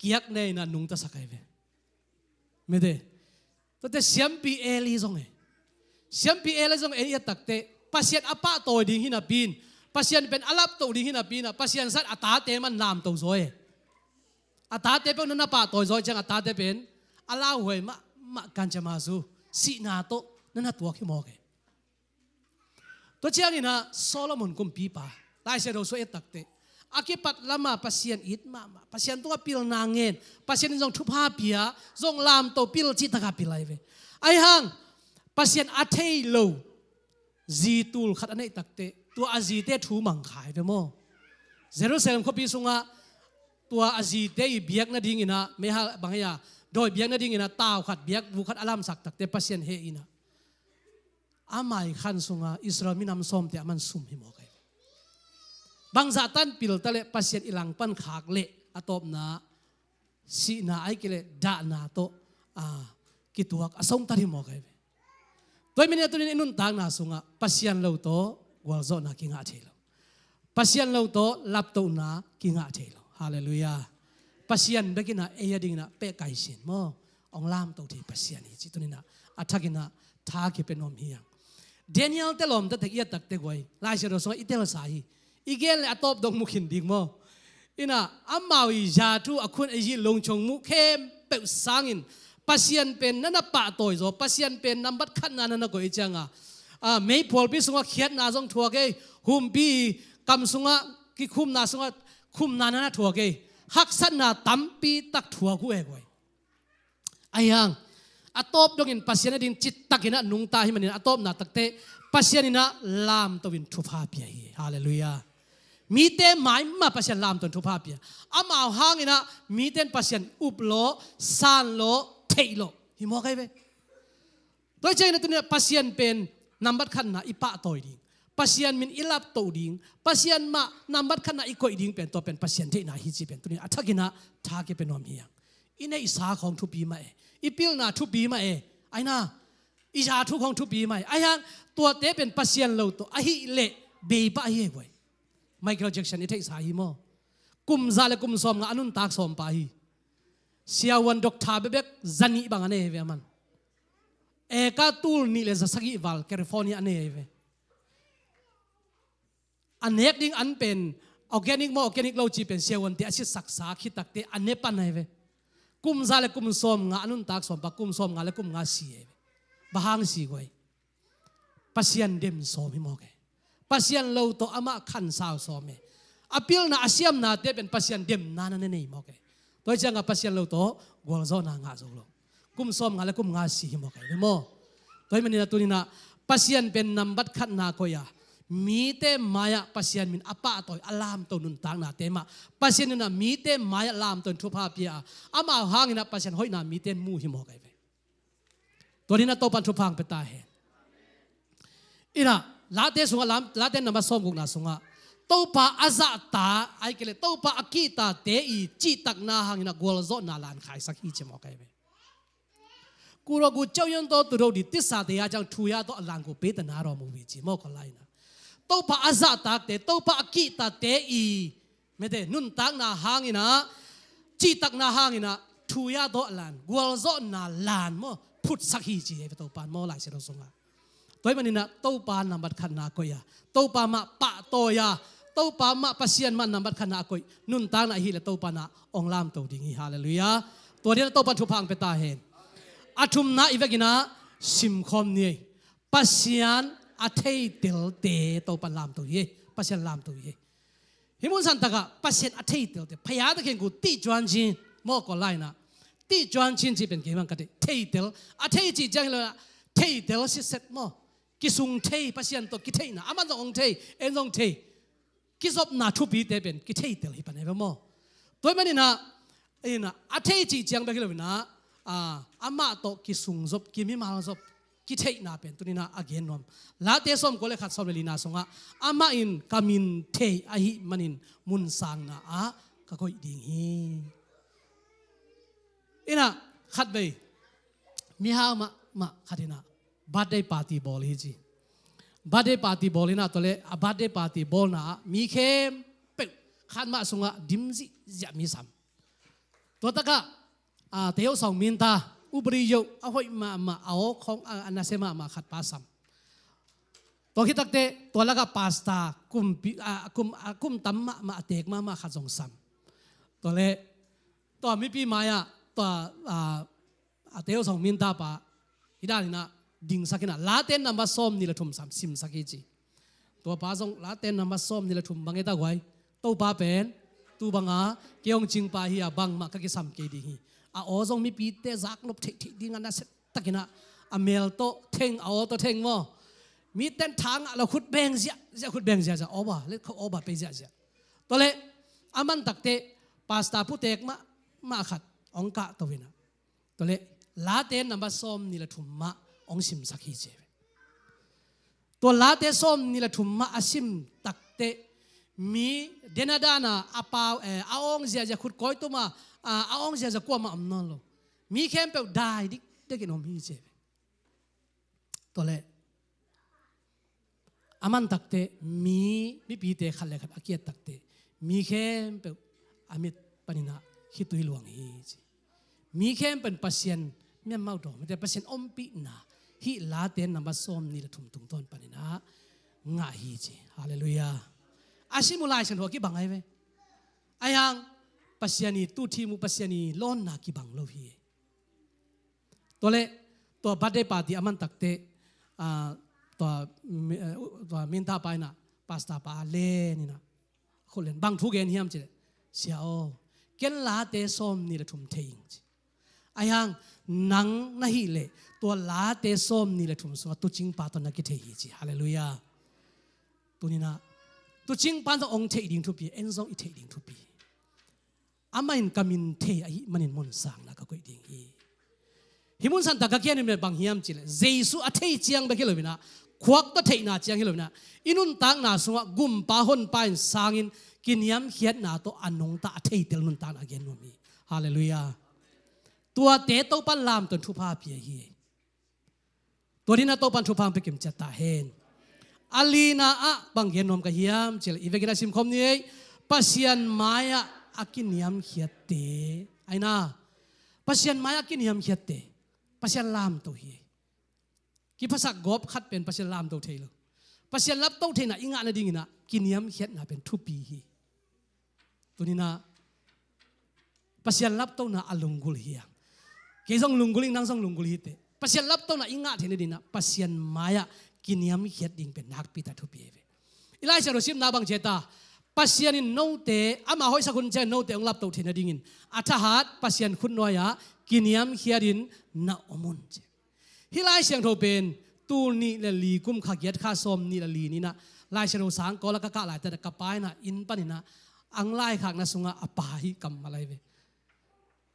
kiak ne inah nungtasak ahi ve. Mete. Tuate siampi Eli zong e. Siampi Eli zong e i a takte Pasian a pahtawi ding hinapi in, Pasian pen a laptoh ding hinapi inah Pasian sat a tate man lamto zaw e. A tate peuh na na pahtawi zaw ciang a tate pen a lauhuai mahmah kanciama zu sihna tawh na na tuak hi mawk e. Tua cianginah Solomon kumpipa Lai Siangtho sua i a takte a kipat lama Pasian it mahmah, Pasian tungah pilna ngen, Pasian in zong thupha pia, zong lamto pil cih takah pil ahi ve. Ahi hang Pasian a thei lo zi tul khat a neih takte tua a zite thu mang kha hi ve maw. Jerusalem khuapi sungah tua a zite i biak nadinginah meihal bang hia dawi biak nadinginah tau khat biakbuk khat a lamsak takte Pasian heh inah a maikhan sungah Israel minam sawmte a man sum hi mawk ahi. Bangzah tan pil ta leh Pasian i langpan khak leh a tawpna sihna ahih kei leh dahna tawh a kituak a songtat hi mawk ahi ve. Tua ahih manin a tunin i nuntakna sungah Pasian lo tawh gualzawhna kingah thei lo. Pasian lo tawh laptohna kingah thei lo. Halleluiah. Pasian bekinah ei a dinginah pehkai sin maw, hong lamto thei Pasian hi ci tuninah a thakinah tha kipia nuam hi hang. Daniel te lawmta tek i a takte guai Lai Siangtho sungah i telsa hi. I gen le a tawp dong mu khin ding maw. Inah amau i zathu a khun a zi lungchong muh khempeuh sangin Pasian pen na na pahtawi zaw, Pasian pen nambat khatna na na koih cianga a meiphualpi sungah khiatna zong thuak ei. Humpi kam sungah kikhumna sungah khumna na na thuak ei. Haksatna tampi tak thuak uh e guai. Ahi hang a tawp dongin Pasian a ding cittakinah nungta hi manin a tawpna takte Pasian inah lamtoin thupha pia hi. Halleluiah. Mite maimah Pasian lamtoin thupha pia. Amau hanginah mite in Pasian up lawh, san lawh, theih lawh hi mawk ahi ve. Tua hi ciangin a tuninah Pasian pen nambat khatna i pahtawi ding, Pasian min i laptoh ding, Pasian mah nambat khatna i koih ding pen tua pen Pasian theihna hi ci pen tunin a thakinah tha kipia nuam hi hang. I neihsa khawng thupi mah e. I pilna thupi mah e. Aina i zathu khawng thupi mah e. Ahi hang tuate pen Pasian lo tawh ahih leh bei pah hi e guai. Michael Jackson i theihsa hi maw. Kum za le kum sawmnga a nuntak sawm pah hi. Siavuan doctor bekbek za nih bang a nei hi ve aman. Eka tul nih le za sagih val California a nei hi ve. A nek ding an pen organic maw organic lo ci pen siavuante a sitsaksa khitakte a ne pan ahi ve. Kum za le kum sawmnga a nuntak sawm pah, kum sawmnga le kum nga si ahi ve. Bang hang si guai. Pasian dem sawm hi mawk e. Pasian lo tawh amah khansau sawm e. A pilna a siamnate pen Pasian demna na nei mawk e. Tua hi cianga Pasian lo tawh gualzawhna ngah zo lo. Kum sawmnga le kum nga si hi mawk e maw. Tua hi maninah tuninah Pasian pen nambat khatna koih a mite mai-ah Pasian min a pahtawi a lamto nuntaknate mah Pasian in ah mite mai-ah lamto in thupha pia a, amau hangin ah Pasian hoihna mite in mu hi mawk ahi ve. Tua dingin ah Topan thupha hong pia ta hen. Inah, Late sungah lam, Late number sawmgukna sungah Topa a zahtak, ahih kei leh Topa a kihtakte i cihtakna hangin ah gualzawhna lan khaisak hi ci mawk ahi ve. ကိုယ်တော်ကိုကြောက်ရွံ့သောသူတို့သည်သစ္စာတရားကြောင့်ထူရသောအလံကိုပေးသနားတော်မူပြီ ci mawk ahi inah. Topa a zahtakte, Topa a kihtakte i mete nuntakna hangin ah, cihtakna hangin ah, thuyadaw a lan, gualzawhna lan maw, phutsak hi ci hi ve Topa in maw Lai Siangtho sungah. Tua ahih manin ah Topa nambat khatna a koih a, Topa mah pahtawi a, Topa mah Pasian mah nambat khatna a koih nuntakna ahih leh Topa in ah hong lamto ding hi. Halleluiah. Tua dingin ah Topa in thupha hong pia ta hen. A thumna i vekin ah simkhawm ni ei. Pasian a theitelte Topa in lamto hi ei. Pasian lamto hi ei. Hih mun santakah Pasian a theitelte, ဘုရားသခင်ကိုသိကျွမ်းခြင်း maw Kawl lai-in ah, သိကျွမ်းခြင်း ci pen kei bang ka thei, theitel, a thei cih ciang hi lo-in ah, theitel sitset maw, kisung thei, Pasian tawh kitheihna, aman zong hong thei, en zong thei, kizopna thupite pen kitheitel hi pan ahi ve maw. Tua ahih manin ah, inah, a thei cih ciang bek hi lo-in ah, a, amah tawh kisung zop, kimimal zop, kitheihna pen tuni-in ah a gen nuam. Late sawmkua le khat, sawm le lina sungah, amah in ka min thei ahih manin mun sangna ah ka koih ding hi. Inah, khatvei mihau mahmah khat in ah birthday party bawl hi ci. Birthday party bawl inah, tua leh a birthday party bawlna ah mi khempeuh khat mah sungah dim zihziah mi sam. Tua takah, a, သရုပ်ဆောင်မင်းသား, ဥပဒေရုပ်, အဟွိမ့်မ့ၢ်မ့ၢ်, အဝေါခေါင်း, အ, အနစဲမ့ၢ်မ့ၢ်, ခတ်ပါစမ်. ตัวคิดตักเตะ, ตัวละก็ปาสตา, กลุ่มปี, อ่า, กลุ่ม, อ่า, กลุ่มตำมะ, มะ, เตกมะ, มะ, ขัดสองสาม. ตัวเละ, ตัวมิปีมายะ, ตัว, อ่า, อ่า, เตโอสองมินตาปะ, อีด้านนี้นะ, ดิ่งสักขนาด, ลาเต้นนำมาซ้อมนี่ละทุ่มสามสิบสักกี่จี. ตัวปาซอง ลาเต้นนำมาซ้อมนี่ละทุ่มบางเอตาไว้, ตัวปาเป็น, ตัวบางอา, เกี่ยงจริงปาฮีอาบังมาก็กิสามเกดีฮี. อาโอซองมีปีเตะซักนบเทะเทะดีงานนะเสร็จ ตักกินอะ, อาเมลโตเท่ง, อาโอโตเท่งมอ. มีเต้นทางอะ เราขุดแบงเสีย, เสียขุดแบงเสีย, จะโอบา, เล็ดเขาโอบาไปเสียเสีย. ตัวเละ, อามันตักเตะ, ปาสตาผู้เตกมา, มาขัด, องกะตัววินะ. ตัวเละ, ลาเต้นนำมาซ้อมนี่ละทุ่มมา, องสิมสักฮีเจ. ตัวลาเต้นซ้อมนี่ละทุ่มมา อาซิมตักเตะ, มีเดนาดานา, อาปาว, เออ, อาอองเสียจะขุดก้อยตัวมา, อา, อาอองเสียจะกลัวมาอำนอนโล. มีแคมเปลได้ดิกได้กินหอมฮีเจ. ตัวเละ, อามันตักเตะ, มี, มีปีเตะขัดเลยขัด อาเกียรติตักเตะ, มีแคมเปล, อามิดปานินะ, ขี้ตุยหลวงฮีเจ. มีแคมเปล Pasian mian mau dawm, มีแต่ Pasian ompihna, hih late namba sawm ni le thum tungtawn panin ah ngah hi ci. Halleluiah. A sim uh Lai Siangtho a kibang ahi ve. Ahi hang Pasian i tuuthim uh, Pasian i lawnna kibang lo hi. Tua leh, tua birthday party a man takte, ah, tua, mi, eh, tua minta pa in ah, pastor pa a len in ah, khut len, bang thu gen hiam cih leh, "Sia aw, ken late sawm ni le thum thei ing," ci. Ahi hang nang na hih leh tua late sawm ni le thum sungah tuucing pa tawh na kithei hi ci. Halleluiah. Tuni in ah tuucing pa in zong hong theih ding thupi, en zong i theih ding thupi. Amah in ka min thei ahih manin mun sangna ka koih ding hi. Hih mun santa ka kian in bang hiam cih leh, Jesu a thei ciang bek hi lo in ah, khuak tawh theihna ciang hi lo in ah, i nuntakna sungah gumpa honpa in sangin kiniamkhiatna tawh a nungta a theitel nuntakna a gen nuam hi. Halleluiah. Tuate Topa in lamto in thupha pia hi. Tua dingin ah Topa in thupha hong pia kim ciat ta hen. A lina ah bang gen nuam ka hiam cih leh, i vekin ah simkhawm ni ei, Pasian mai-ah a kiniamkhiatte. Ahi na, Pasian mai-ah a kiniamkhiatte, Pasian lamto hi. Kiphasak gawp khat pen Pasian lamto thei lo. Pasian lapto theihna i ngah nadingin ah kiniamkhiatna pen thupi hi. Tuni in ah Pasian laptona a lunggulh hi hang. Kei zong lunggulh ing, nang zong lunggulh hi teh. Pasian laptona i ngah theih nadingin ah Pasian mai-ah kiniamkhiat ding pen nakpi tak thupi hi ve. I Lai Siangtho simna bang ci hiam ta, Pasian in note, ama hoihsak hun ciang note hong lapto theih nadingin a thahat Pasian khutnuai-ah kiniamkhiatin na om un ci. Hih Lai Siangtho pen tul nih le li, kum kha giat, kha sawm nih le li ni in ah Laisiangtho sang kawl a ka kah laitakin ah ka pa in ah inn panin ah ang laikhakna sungah a pa hi kammal ahi ve.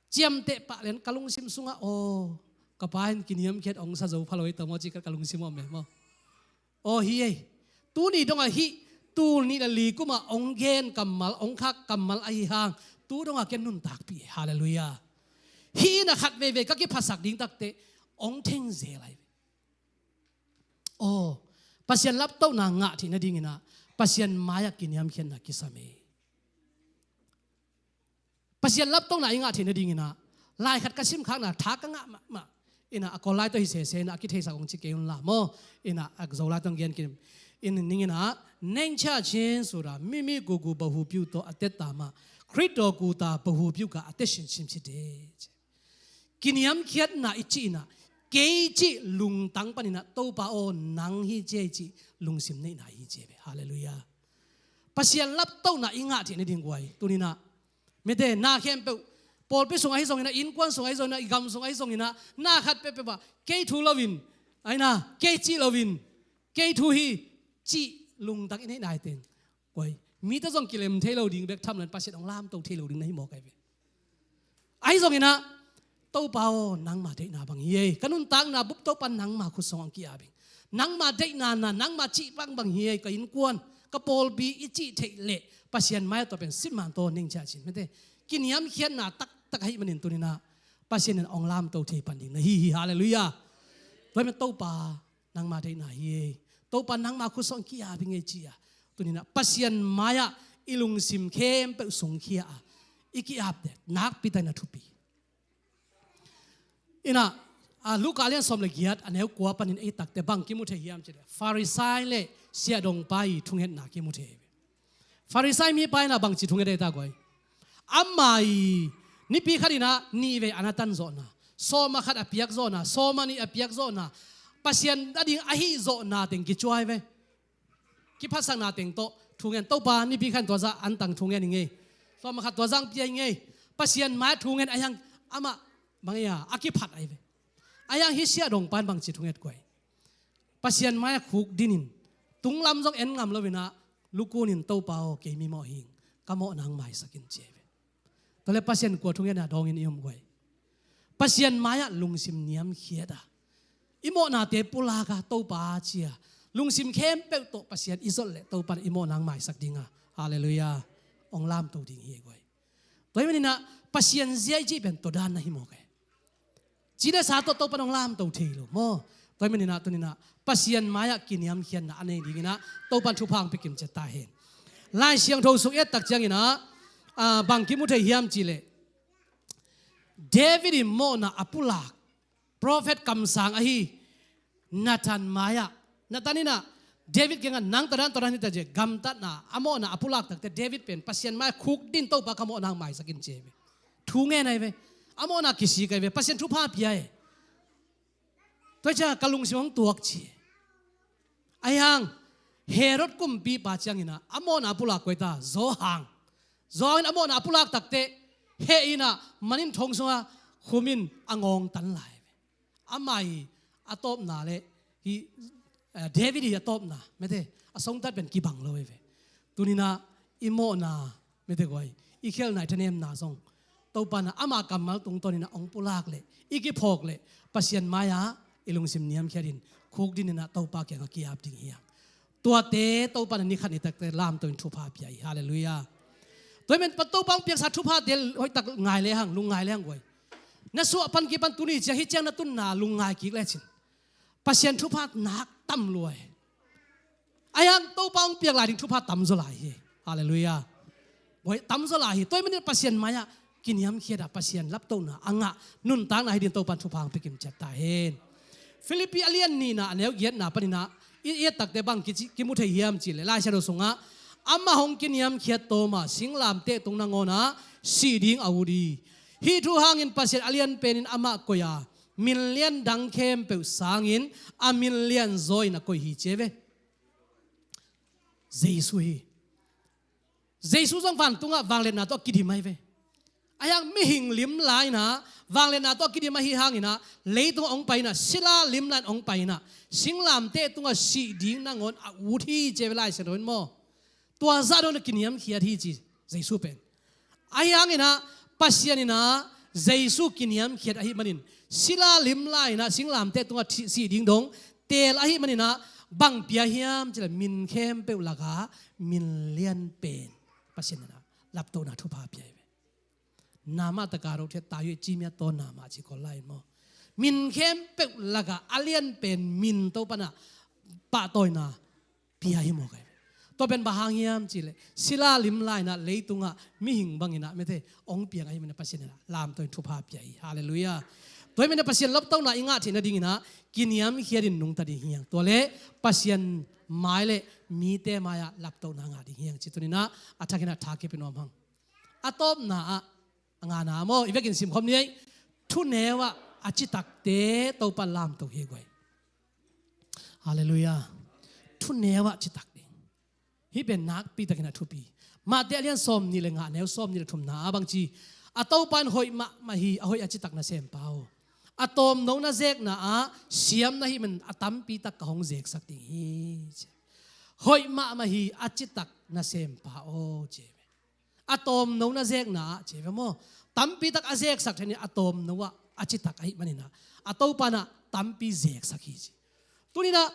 Ciamteh pah lian ka lungsim sungah, aw, ka pa in kiniamkhiat hong sa zo pha lo hi ta maw ci ka lungsim om ve maw. Aw hi ei. Tuni dongah hih tul nih le li kumah hong gen kammal, hong khak kammal ahi hang tu dongah ken nuntakpih ei. Halleluiah. Hih in ah khat veivei ka kiphasak ding takteh hong theng zel ahi ve. Aw, Pasian laptohna ngah theih nadingin ah Pasian mai-ah kiniamkhiatna kisam ei. Pasian laptohna i ngah theih nadingin ah laikhat ka simkhakna tha ka ngah mahmah in ah a Kawllai tawh hi sese in ah a kitheisak hong ci kei un la maw. In ah a Zolai tawh hong gen kim in ning in ah နှစ်ဆယ့်ရှစ်ဆိုတာ မိမိကိုယ်ကိုယ် ဗဟုပြုသော အသက်တာမှ ခရစ်တော်ကိုယ်သာ ဗဟုပြုကာ အသက်ရှင်ခြင်းဖြစ်တယ်။ Kiniamkhiatna i cih in ah kei cih lungtang panin ah Topa aw nang hi ci ei cih lungsim neihna hi ci ei ve. Halleluiah. Pasian laptohna i ngah theih nading guai tuni in ah mite na khempeuh pawlpi sung ahi zongin ah, innkuan sung ahi zongin ah, i gam sung ahi zongin ah, na khat peuhpeuh ah kei thu loin, aina kei cih loin, kei thu hi cih lungtang i neih nai teng guai, mite zong kilem thei lo ding bek tham loin Pasian hong lamto thei lo ding na hi mawk ahi ve. Ahi zongin ah Topa aw nangma deihna bang hi ei. Ka nuntakna bup Topa nangma khut sungah hong ki-ap ing. Nangma deihna na, nangma cih bang bang hi ei. Ka innkuan, ka pawlpi i cih theih leh Pasian mai-ah tua pen sitman tawh ningcia cin mite kiniamkhiatna taktak ahih manin tuni in ah Pasian in hong lamto thei pan ding na hi hi. Halleluiah. Tua hi mah Topa nangma deihna hi ei. Topa nangma khut sungah hong ki-ap ing ei ci-a tuni in ah Pasian mai-ah i lungsim khempeuh sungkhia a i ki-ap ding nakpi takin a thupi. In ah, a, Luka lian sawm le giat a neu kua panin i et takteh bang kimu thei hiam cih leh Farisai le siahdongpa i thungetna kimu thei hi. Farisai mipa in ah bangci thunget ei ta guai. Amah i nipi khat in ah nih vei an a tan zawhna, sawm a khat a piak zawhna, sawm a nih a piak zawhna, Pasian a ding a hih zawhna teng kicuai ve. Kiphatsakna teng tawh thungen, Topa nipi khat in tua zah an tang thungen ing ei. Sawm a khat tua zah hong pia ing ei. Pasian mai-ah thungen ahi hang amah bang ei a, a kiphat ahi ve. Ahi hang hih siahdongpa in bangci thunget guai. Pasian mai-ah khukdin in, tunglam zong en ngam lo in ah, lukun in Topa aw kei mimawh hi ing, ka mawhna hong maisak in ci ahi ve. Tua leh Pasian kua thungetna dawngin i om guai. Pasian mai-ah lungsim niamkhiat a, i mawhnate pulak a Topa ci a, lungsim khempeuh tawh Pasian i zolh leh Topa in i mawhna hong maisak ding a, halleluiah, hong lamto ding hi guai. Tua hi manin ah Pasian zia i cih pen tua dan na hi mawk ei. Ci le sa tawh Topa in hong lamto thei lo maw. Tua hi manin ah tuni in ah Pasian mai-ah kiniamkhiatna a nei dingin ah Topa in thupha hong pia kimciat ta hen. Lai Siangtho sung i et tak ciangin ah, a, bang kimu thei hiam cih leh David i mawhna a pulak prophet kamsang ahi Nathan mai-ah, Nathan in ah David kiangah nang tua dan tua dan hi ta ci-a gamtatna a mawhna a pulak takteh David pen Pasian mai-ah khukdin, Topa ka mawhna hong maisak in ci ahi ve. Thungen ahi ve. A mawhna kisik ahi ve. Pasian thupha pia ei. Tua ciang ka lungsim hong tuak ci. Ahi hang Herod kumpipa ciangin ah a mawhna a pulak kua hi ta, Johan. Johan in a mawhna a pulak takteh heh in ah man in thong sungah khum in a ngawngtan lai ve. Amah i a tawpna le hih, eh, David i a tawpna mite a songtat pen kibang lo hi ve. Tuni in ah i mawhna mite guai, i khialhna i thanemna zong Topa in ah ama kammal tungtawn in ah hong pulak leh i kiphawk leh Pasian mai-ah i lungsim niamkhiat in khukdin in ah Topa kiangah ki-ap ding hi hang. Tuate Topa in ah ni khat ni takteh lamto in thupha pia hi, halleluiah. Tua hi manin Topa hong piaksa thuphate hoihtak ngai le hang, lungngai le hang guai. Na suah pan kipan tuni ciang hih ciang na tunna lungngai kik lecin Pasian thupha nak tam lua hi. Ahi hang Topa hong piak lai ding thupha tamzaw lai hi. Halleluiah. Guai, tamzaw lai hi. Tua hi manin Pasian mai-ah kiniamkhiat a, Pasian laptohna a ngah nuntakna hi dingin Topa in thupha hong pia kimciat ta hen. Filippi a lian nihna a neu giatna panin ah i, i et takteh bang kici, kimu thei hiam cih leh Lai Siangtho sungah amah hong kiniamkhiat tawm a singlamteh tung nangawn ah sih ding a ut hi. Hih thu hangin Pasian a lian penin amah koih a, min lian dang khempeuh sangin a min lianzaw in a koih hi ci ahi ve. Jesu hi. Jesu zong vantungah vangliatna tawh a kidim ahi ve. Ahi hang mihing lim lai-in ah, vangliatna tawh a kidim ahi hangin ah, leitung hong pai-in ah, sila lim lai-in hong pai-in ah, singlamteh tungah sih ding nangawn a ut hi ci-a ve Lai Siangtho in maw. Tua zah dong a kiniamkhiat hi ci Jesu pen. Ahi hangin ah, Pasian in ah Jesu kiniamkhiat ahih manin, sila lim lai-in ah singlamteh tungah thi- sih ding dong teel ahih manin ah, bang pia hiam cih leh min khempeuh lakah min lianpen Pasian in ah laptohna thupha pia hi ve. Nama taka ro thia tayo i ci mia taw nama ci Kawl lai-in maw. Min khempeuh lakah a lianpen min Topa in ah pahtawina pia hi mawk hi. Tua pen bang hang hiam cih leh sila lim lai-in ah leitungah mihing bangin ah mete hong piang ahih manin ah Pasian in ah lamto in thupha pia hi. Halleluiah. Tua ahih manin ah Pasian laptohna i ngah theih nadingin ah kiniamkhiat in nungta ding hi hang. Tua leh Pasian mai leh mite mai-ah laptohna ngah ding hi hang ci tuni-in ah a thakin ah tha kipia nuam hang. A tawpna ah, a ngana maw, i vekin simkhawm ni ei. Thuneu ah a citakte Topa lamto hi guai. Halleluiah. Thuneu ah citak ding. Hih pen nakpi takin a thupi. Matthai a lian sawmnih leh nga, a neu sawmnih leh thumna ah bang ci, a Topa in hoih mahmah hi, a hoih a citak nasempa aw. A tawmno na zekna ah siam na hih manin a tampi tak ka hong zeksak ding hi, ci. Hoih mahmah hi, a citak nasempa aw, ci. A tawmno na zekna ah ci ve maw. Tampi tak a zeksak thei-in a tawmno ah a citak ahih manin ah, a Topa in ah tampi zeksak hi ci. Tuni-in ah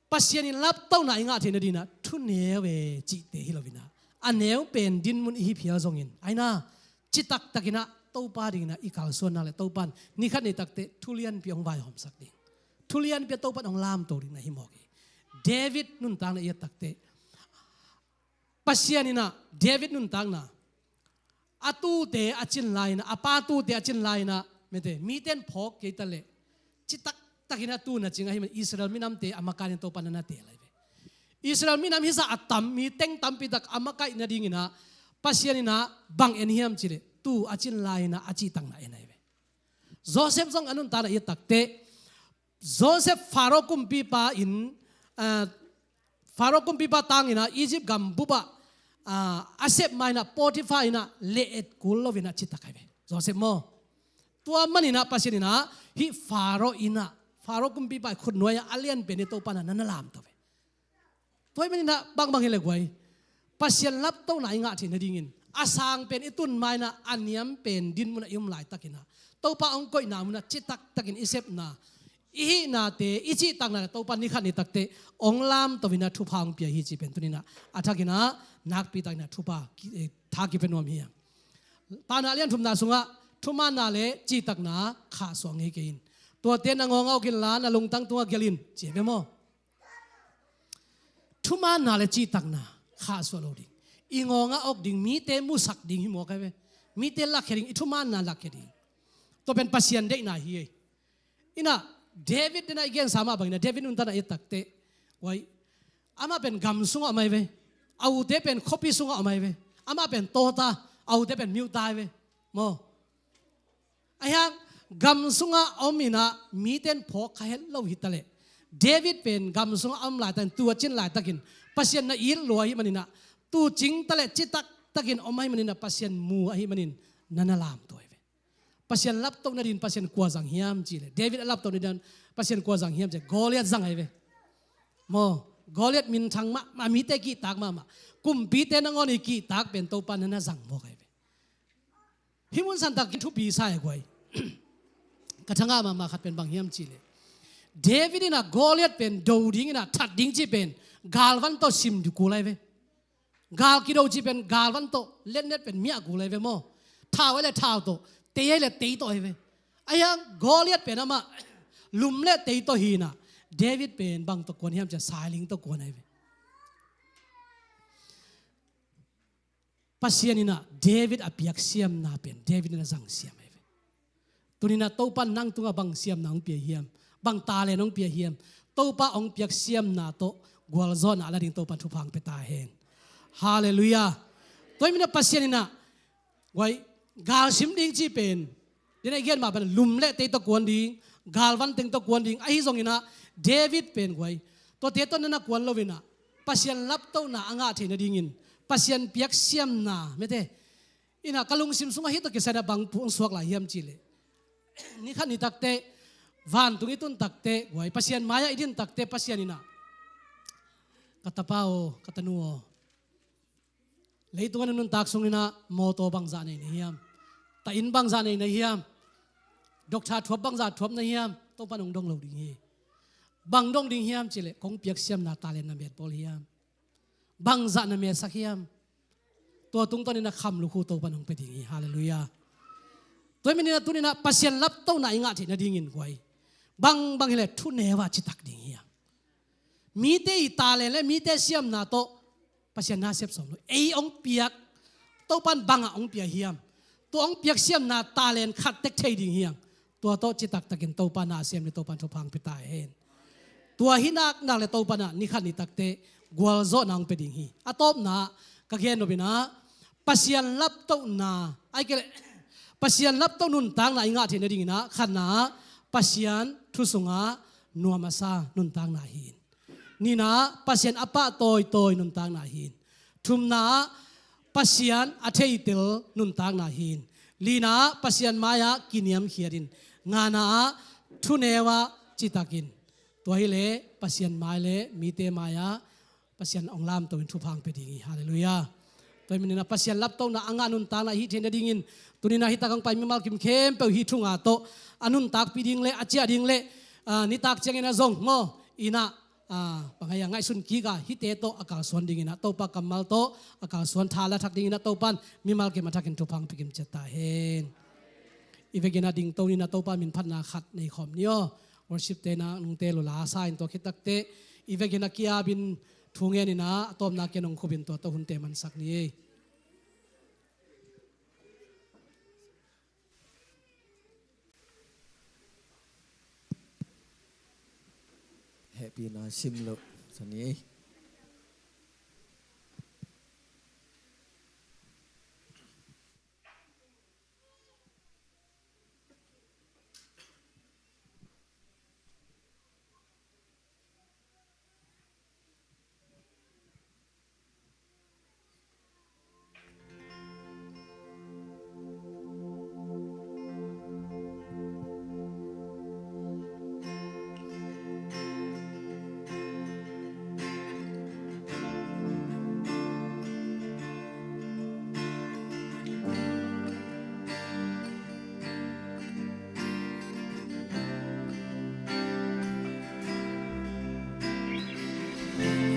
Pasian in laptohna i ngah theih nadingin ah thuneu e cihte hi lo-in ah, a neu pen dinmun i hi phial zongin, ahi-in ah citak takin ah Topa dingin ah i kalsuan nak leh Topa in ni khat ni tak teh thu lianpi hong vaihawmsak ding, thu lianpi ah Topa in hong lamto ding na hi mawk hi. David nuntakna i et tak teh, Pasian in ah David nuntakna, a tuute a cin lai-in ah, a pa tuute a cin lai-in ah, mete, mite in phawk kei ta leh, citak takin a tu na cing ahih manin Israel minamte a makaih-in Topa in na teel hi ve. Israel minam hisa a tam, mi teng tampi tak a makaih nadingin ah Pasian in ah bang en hiam cih leh, tu a cin lai-in ah a cihtakna en hi ve. Joseph zong a nuntakna i et tak teh, Joseph Pharaoh kumpipa in, ah, Pharaoh kumpipa tangin ah Egypt gam bup ah, ah, a sep ma-in ah Potiphar in ah leh et kul lo-in ah citak hi ve. Joseph maw. Tua manin ah Pasian in ah hih Pharaoh in ah, Pharaoh kumpipa khutnuai-ah a lianpen hi Topa in ah na na lamto ve. Tua ahih manin ah bangbang hi leh guai, Pasian laptohna i ngah theih nadingin, a sang pen i tun ma-in ah, a niam pen dinmun ah i om laitakin ah, Topa hong koihna mun ah citak takin i sepna, i hihnate, i cihtakna leh Topa ni khat ni tak teh hong lamto-in ah thupha hong pia hi cih pen tuni-in ah a thakin ah nakpi takin ah thupha ki-, eh, tha kipia nuam hi hang. Tana a lian thumna sungah thumaanna leh cihtakna khahsuah ngei kei in. Tuate na ngawng ah awk inla, na lungtang tungah gelh in, ci hi ve maw. Thumaanna leh cihtakna khahsuah lo ding. I ngawng ah awk ding, mite musak ding hi mawk hi ve. Mite lakkhia ding, i thumaanna lakkhia ding. Tua pen Pasian deihna hi ei. Ina, David deihna i gensa mah bangin ah, David nuntakna i et tak teh, guai, amah pen gam sungah om hi ve. A ute pen khuapi sungah om hi ve. Amah pen tawta, a ute pen miuta hi ve. Maw. Ahi hang, gam sungah om-in ah mite in phawk kha het lo hi ta leh, David pen gam sungah a om laitakin, tu a cin laitakin, Pasian na it lua ahih manin ah, tu cing ta leh citak takin om ahih manin ah, Pasian mu ahih manin na na lamto hi ve. Pasian laptoh nadingin Pasian kua zang hiam cih leh, David a laptoh nadingin Pasian kua zang hiam cih leh, Goliath zang hi ve. Maw, Goliath minthang mahmah, mite kihtak mahmah, kumpite nangawn i kihtak pen Topa na na zang mawk hi ve. Hih mun santak in thupi sa hi guai. Ka thangah mahmah khat pen bang hiam cih leh, David in ah Goliath pen do dingin ah that ding cih pen galvan tawh sim kul hi ve. Gal kido cih pen galvan tawh, letnet pen miah kul hi ve maw. Thau hi leh thau tawh, tei hi leh tei tawh hi ve. Ahi hang Goliath pen amah lum leh tei tawh hi-in ah, David pen bang tawh kuan hiam cih leh sailing tawh kuan hi ve. Pasian in ah David a piak siamna pen David in a zang siam hi ve. Tuni-in ah Topa in nang tungah bang siamna hong pia hiam, bang talent hong pia hiam, Topa hong piak siamna tawh gualzawhna a la ding Topa in thupha hong pia ta hen. Halleluiah. Tua ahih manin ah Pasian in ah, guai, gal sim ding cih pen, deihna i gen mah bangin lum leh tei tawh kuan ding, galvan teng tawh kuan ding, ahi zongin ah David pen guai, tuate tawh na na kuan lo-in ah, Pasian laptohna a ngah theih nadingin, Pasian piak siamna, mete, Inah ka lungsim sungah hih tawh kisai inah bang thu hong suak lai hiam cih leh, ni khat ni takteh, vantung i tun takteh, guai, Pasian mai-ah i din takteh, Pasian inah, "Ka tapa aw, ka tanu aw, leitungah na nuntak sung inah mawtaw bangzah nei na hiam? Tahin bangzah nei na hiam? Doctor thuap bangzah thuap na hiam?" Topa'n hong dong lo ding hi. Bang dong ding hiam cih leh, "Kong piak siamna talent na met bawl hiam? Bangzah na metsak hiam?" Tua tungtawn inah kham lukhu Topa'n hong pia ding hi. Halleluiah. Tua ahih manin ah tuni inah Pasian laptohna i ngah theih nadingin, guai, bangbang hi leh thuneu ah citak ding hi hang. Mite i talent leh mite siamna tawh Pasian na sep sawm lo. Ei hong piak, Topa'n bangah hong pia hiam? Tua hong piak siamna talent khat tek thei ding hi hang. Tua tawh citaktakin Topa na sem leh Topa'n thupha hong pia ta hen. Tua hi naknak leh Topa'n ah ni khat ni takteh gualzawhna hong pia ding hi. A tawpna ka gen nop inah Pasian laptohna, ahih kei leh Pasian laptoh nuntakna i ngah theih nadingin ah, khatna ah Pasian thu sungah nuam a sa nuntakna hi in. Nihna ah Pasian a pah tawitawi nuntakna hi in. Thumna ah Pasian a theitel nuntakna hi in. Lina ah Pasian mai-ah kiniamkhiat in. Ngana ah thuneu ah citak in. Tua hi leh Pasian mai leh mite mai-ah Pasian hong lamto in thupha hong pia ding hi. Halleluiah. Tua ahih manin ah Pasian laptohna a ngah nuntakna i hih theih nadingin, tuni inah hih tak hong pai mimal kim khempeuh hih thu nga tawh a nuntakpih ding leh a ciah ding leh, ah, nitak ciangin ah zong maw, inah, ah, bang hang hiam, ngaihsun kik a, hihte tawh a kalsuan dingin ah, Topa kammal tawh a kalsuan tha la thak dingin ah Topa'n mimal kim a thakin thupha hong pia kim ciat ta hen. I vekin ah dingto ni inah Topa minphatna khat nei khawm ni aw. Worship-te inah nungte lua la sa in, tua khit takteh i vekin ah ki-ap in thu ngen inah a tawpna ken hong khup in tua tawh hunte mansak ni ei. Hehpihna sim loh sa ni ei.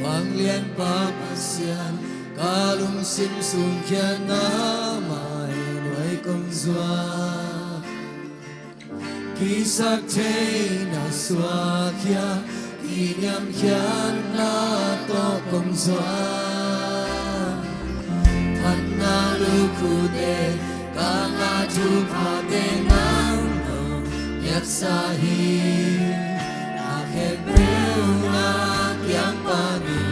Vanglianpa Pasian, ka lungsim sung khiatna mai nuai kong zuan. Kisaktheihna suak khia, kiniamkhiatna tawh kong zuan. Phatna lukhute, ka ngah thuphate nang nong piaksa hi. Na khempeuh na kiang panin,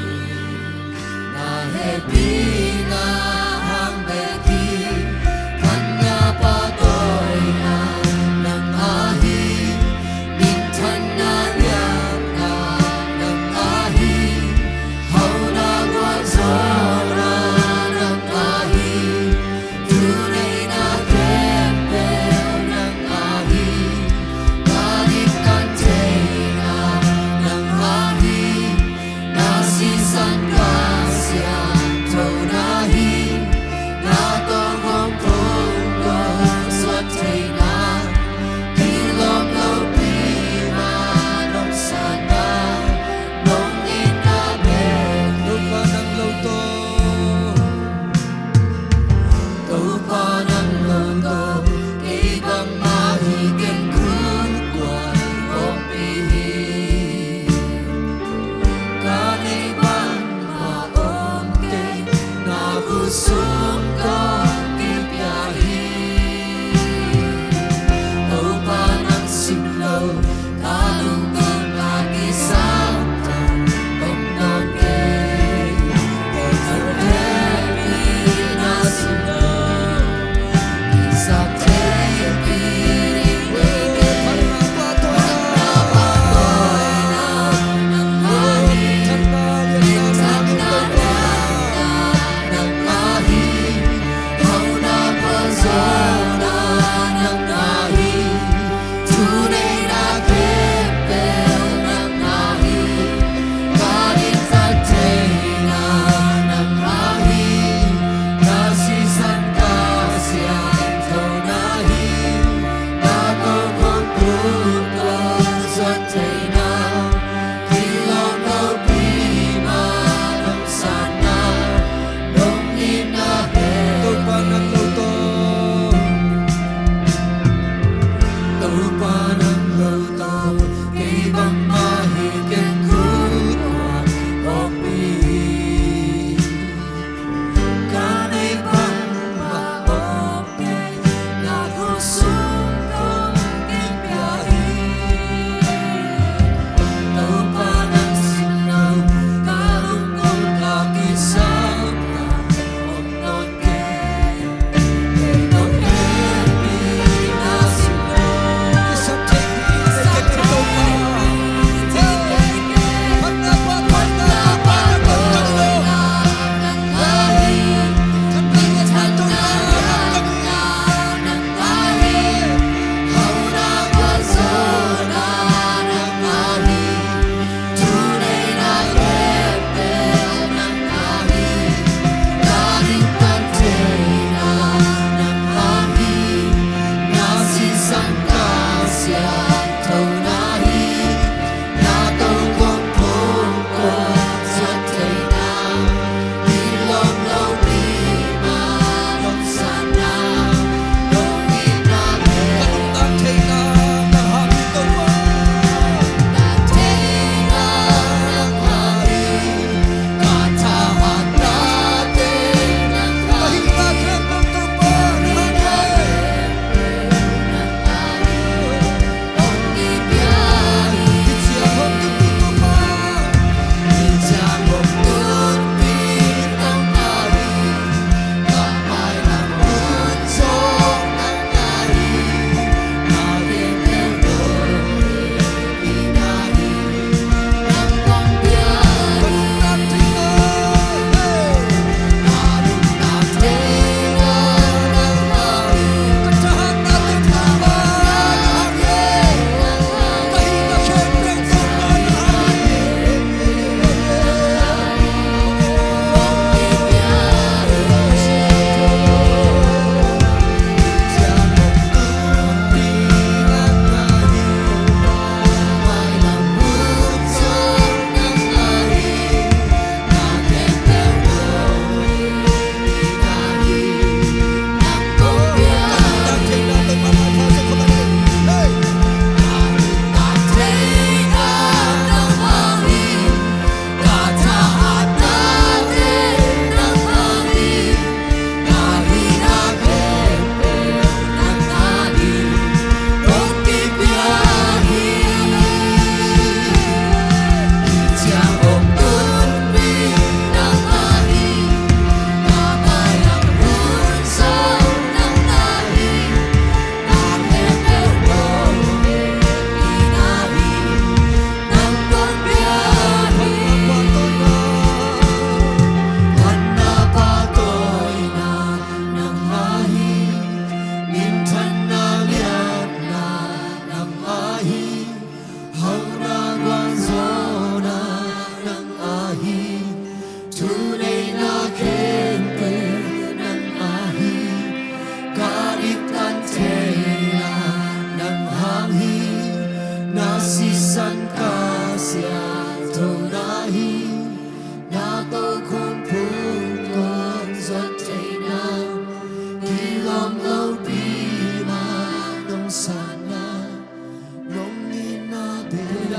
na hehpihna hang bek hi. Phatna pahtawina nang ahi, minthanna liatna nang ahi, hauhna gualzawhna nang ahi. Thuneihna khempeuh nang ahi, ka dikna theihna nang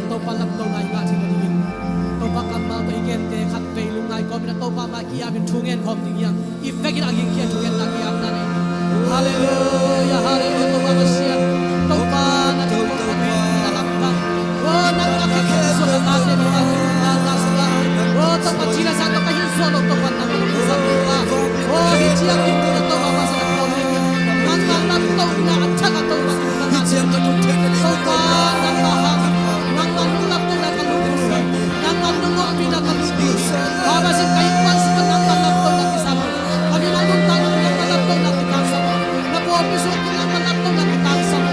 Topa lamto lai ngah theihna dingin Topa kammal tawh i gente khat vei lungngai kawmin a Topa mai ki-apin thu ngen khawm ding hiam? I vekin a gingkhia thungetna ki-apna nei. Halleluia, halleluia, Topa Pasian. Topa na tungtawn na tungtawn na lamdang. O nangmah khe khe suak a tate mi a tate mi a tate mi a. O Topa cina sa Topa hin suak lo Topa nangmah lo kisa Topa. O hi ciang hi tu na Topa Pasian a kawm ni. Nangmah lamtohna a thak a Topa Topa nangmah hang nangmah nung lamtohna ka lungdam. Nangmah nung ompihna ka lungdam. Topa Pasian ka innkuan sungah nangmah lamtohna kisam. Ka minam nuntakna nangmah lamtohna kitangsam. Na pawlpi sungah nangmah lamtohna kitangsam.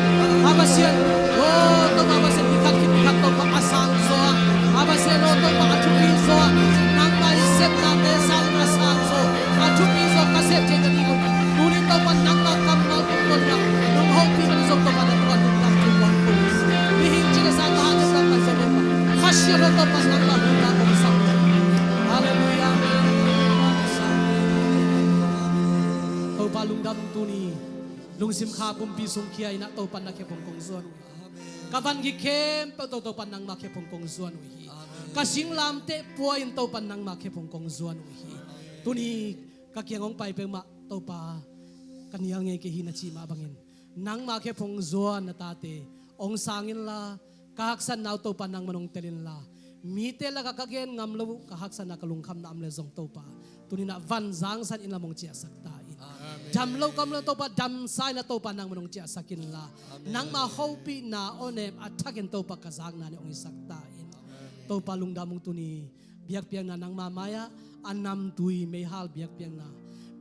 Topa Pasian, o Topa Pasian, ni khat khit ni khat Topa a sang zaw ah. Topa Pasian, o Topa a thupi zaw ah. Nangmah i sepnate sang a sang zaw. A thupi zaw ka sep theihna ding un. Tuni Topa nangmah kammal tungtawn na nong hopih mah zong Topa na tungah lungdam thu kuan ko. Mihing cina sa ka hangin nangmah zaw Topa. Kha siangtho Topa nangmah hong ka kong sam. Halleluia. Topa lungdam tuni. Lungsim kha pumpi sung khia in ah Topa na khe phung kong zuan uh hi. Ka van gik khempeuh tawh Topa nangmah khe phung kong zuan uh hi. Ka singlamteh pua in Topa nangmah khe phung kong zuan uh hi. Tuni ka kiang hong pai peuhmah Topa ka nial ngei kei hi na cih mah bangin nangmah khe phung zuan na tate hong sang inla ka haksatna uh Topa nangman hong tel inla mite lakah ka gen ngam lo uh ka haksatna ka lungkhamna om le zong Topa tuni in ah van zangsan in lam hong ciahsak ta in. Dam lo ka om le Topa damsa in ah Topa nangman hong ciahsak inla nangmah hopihna awnem a thakin Topa ka zakna nih hong hisak ta in. Topa lungdam ung tuni biakpiakna nangmah mai-ah a namtui meihal biakpiakna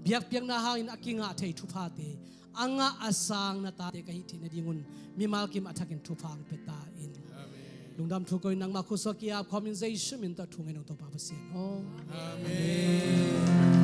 biakpiakna hangin a kingah thei thuphate a ngah a sang na tate ka hih theihna dingun mimal kim a thakin thupha hong pia ta in. Lungdam thu ko in nangmah khusuak ki-ap khawmin Jesu min tawh thu ngen ung Topa Pasian aw. Amen.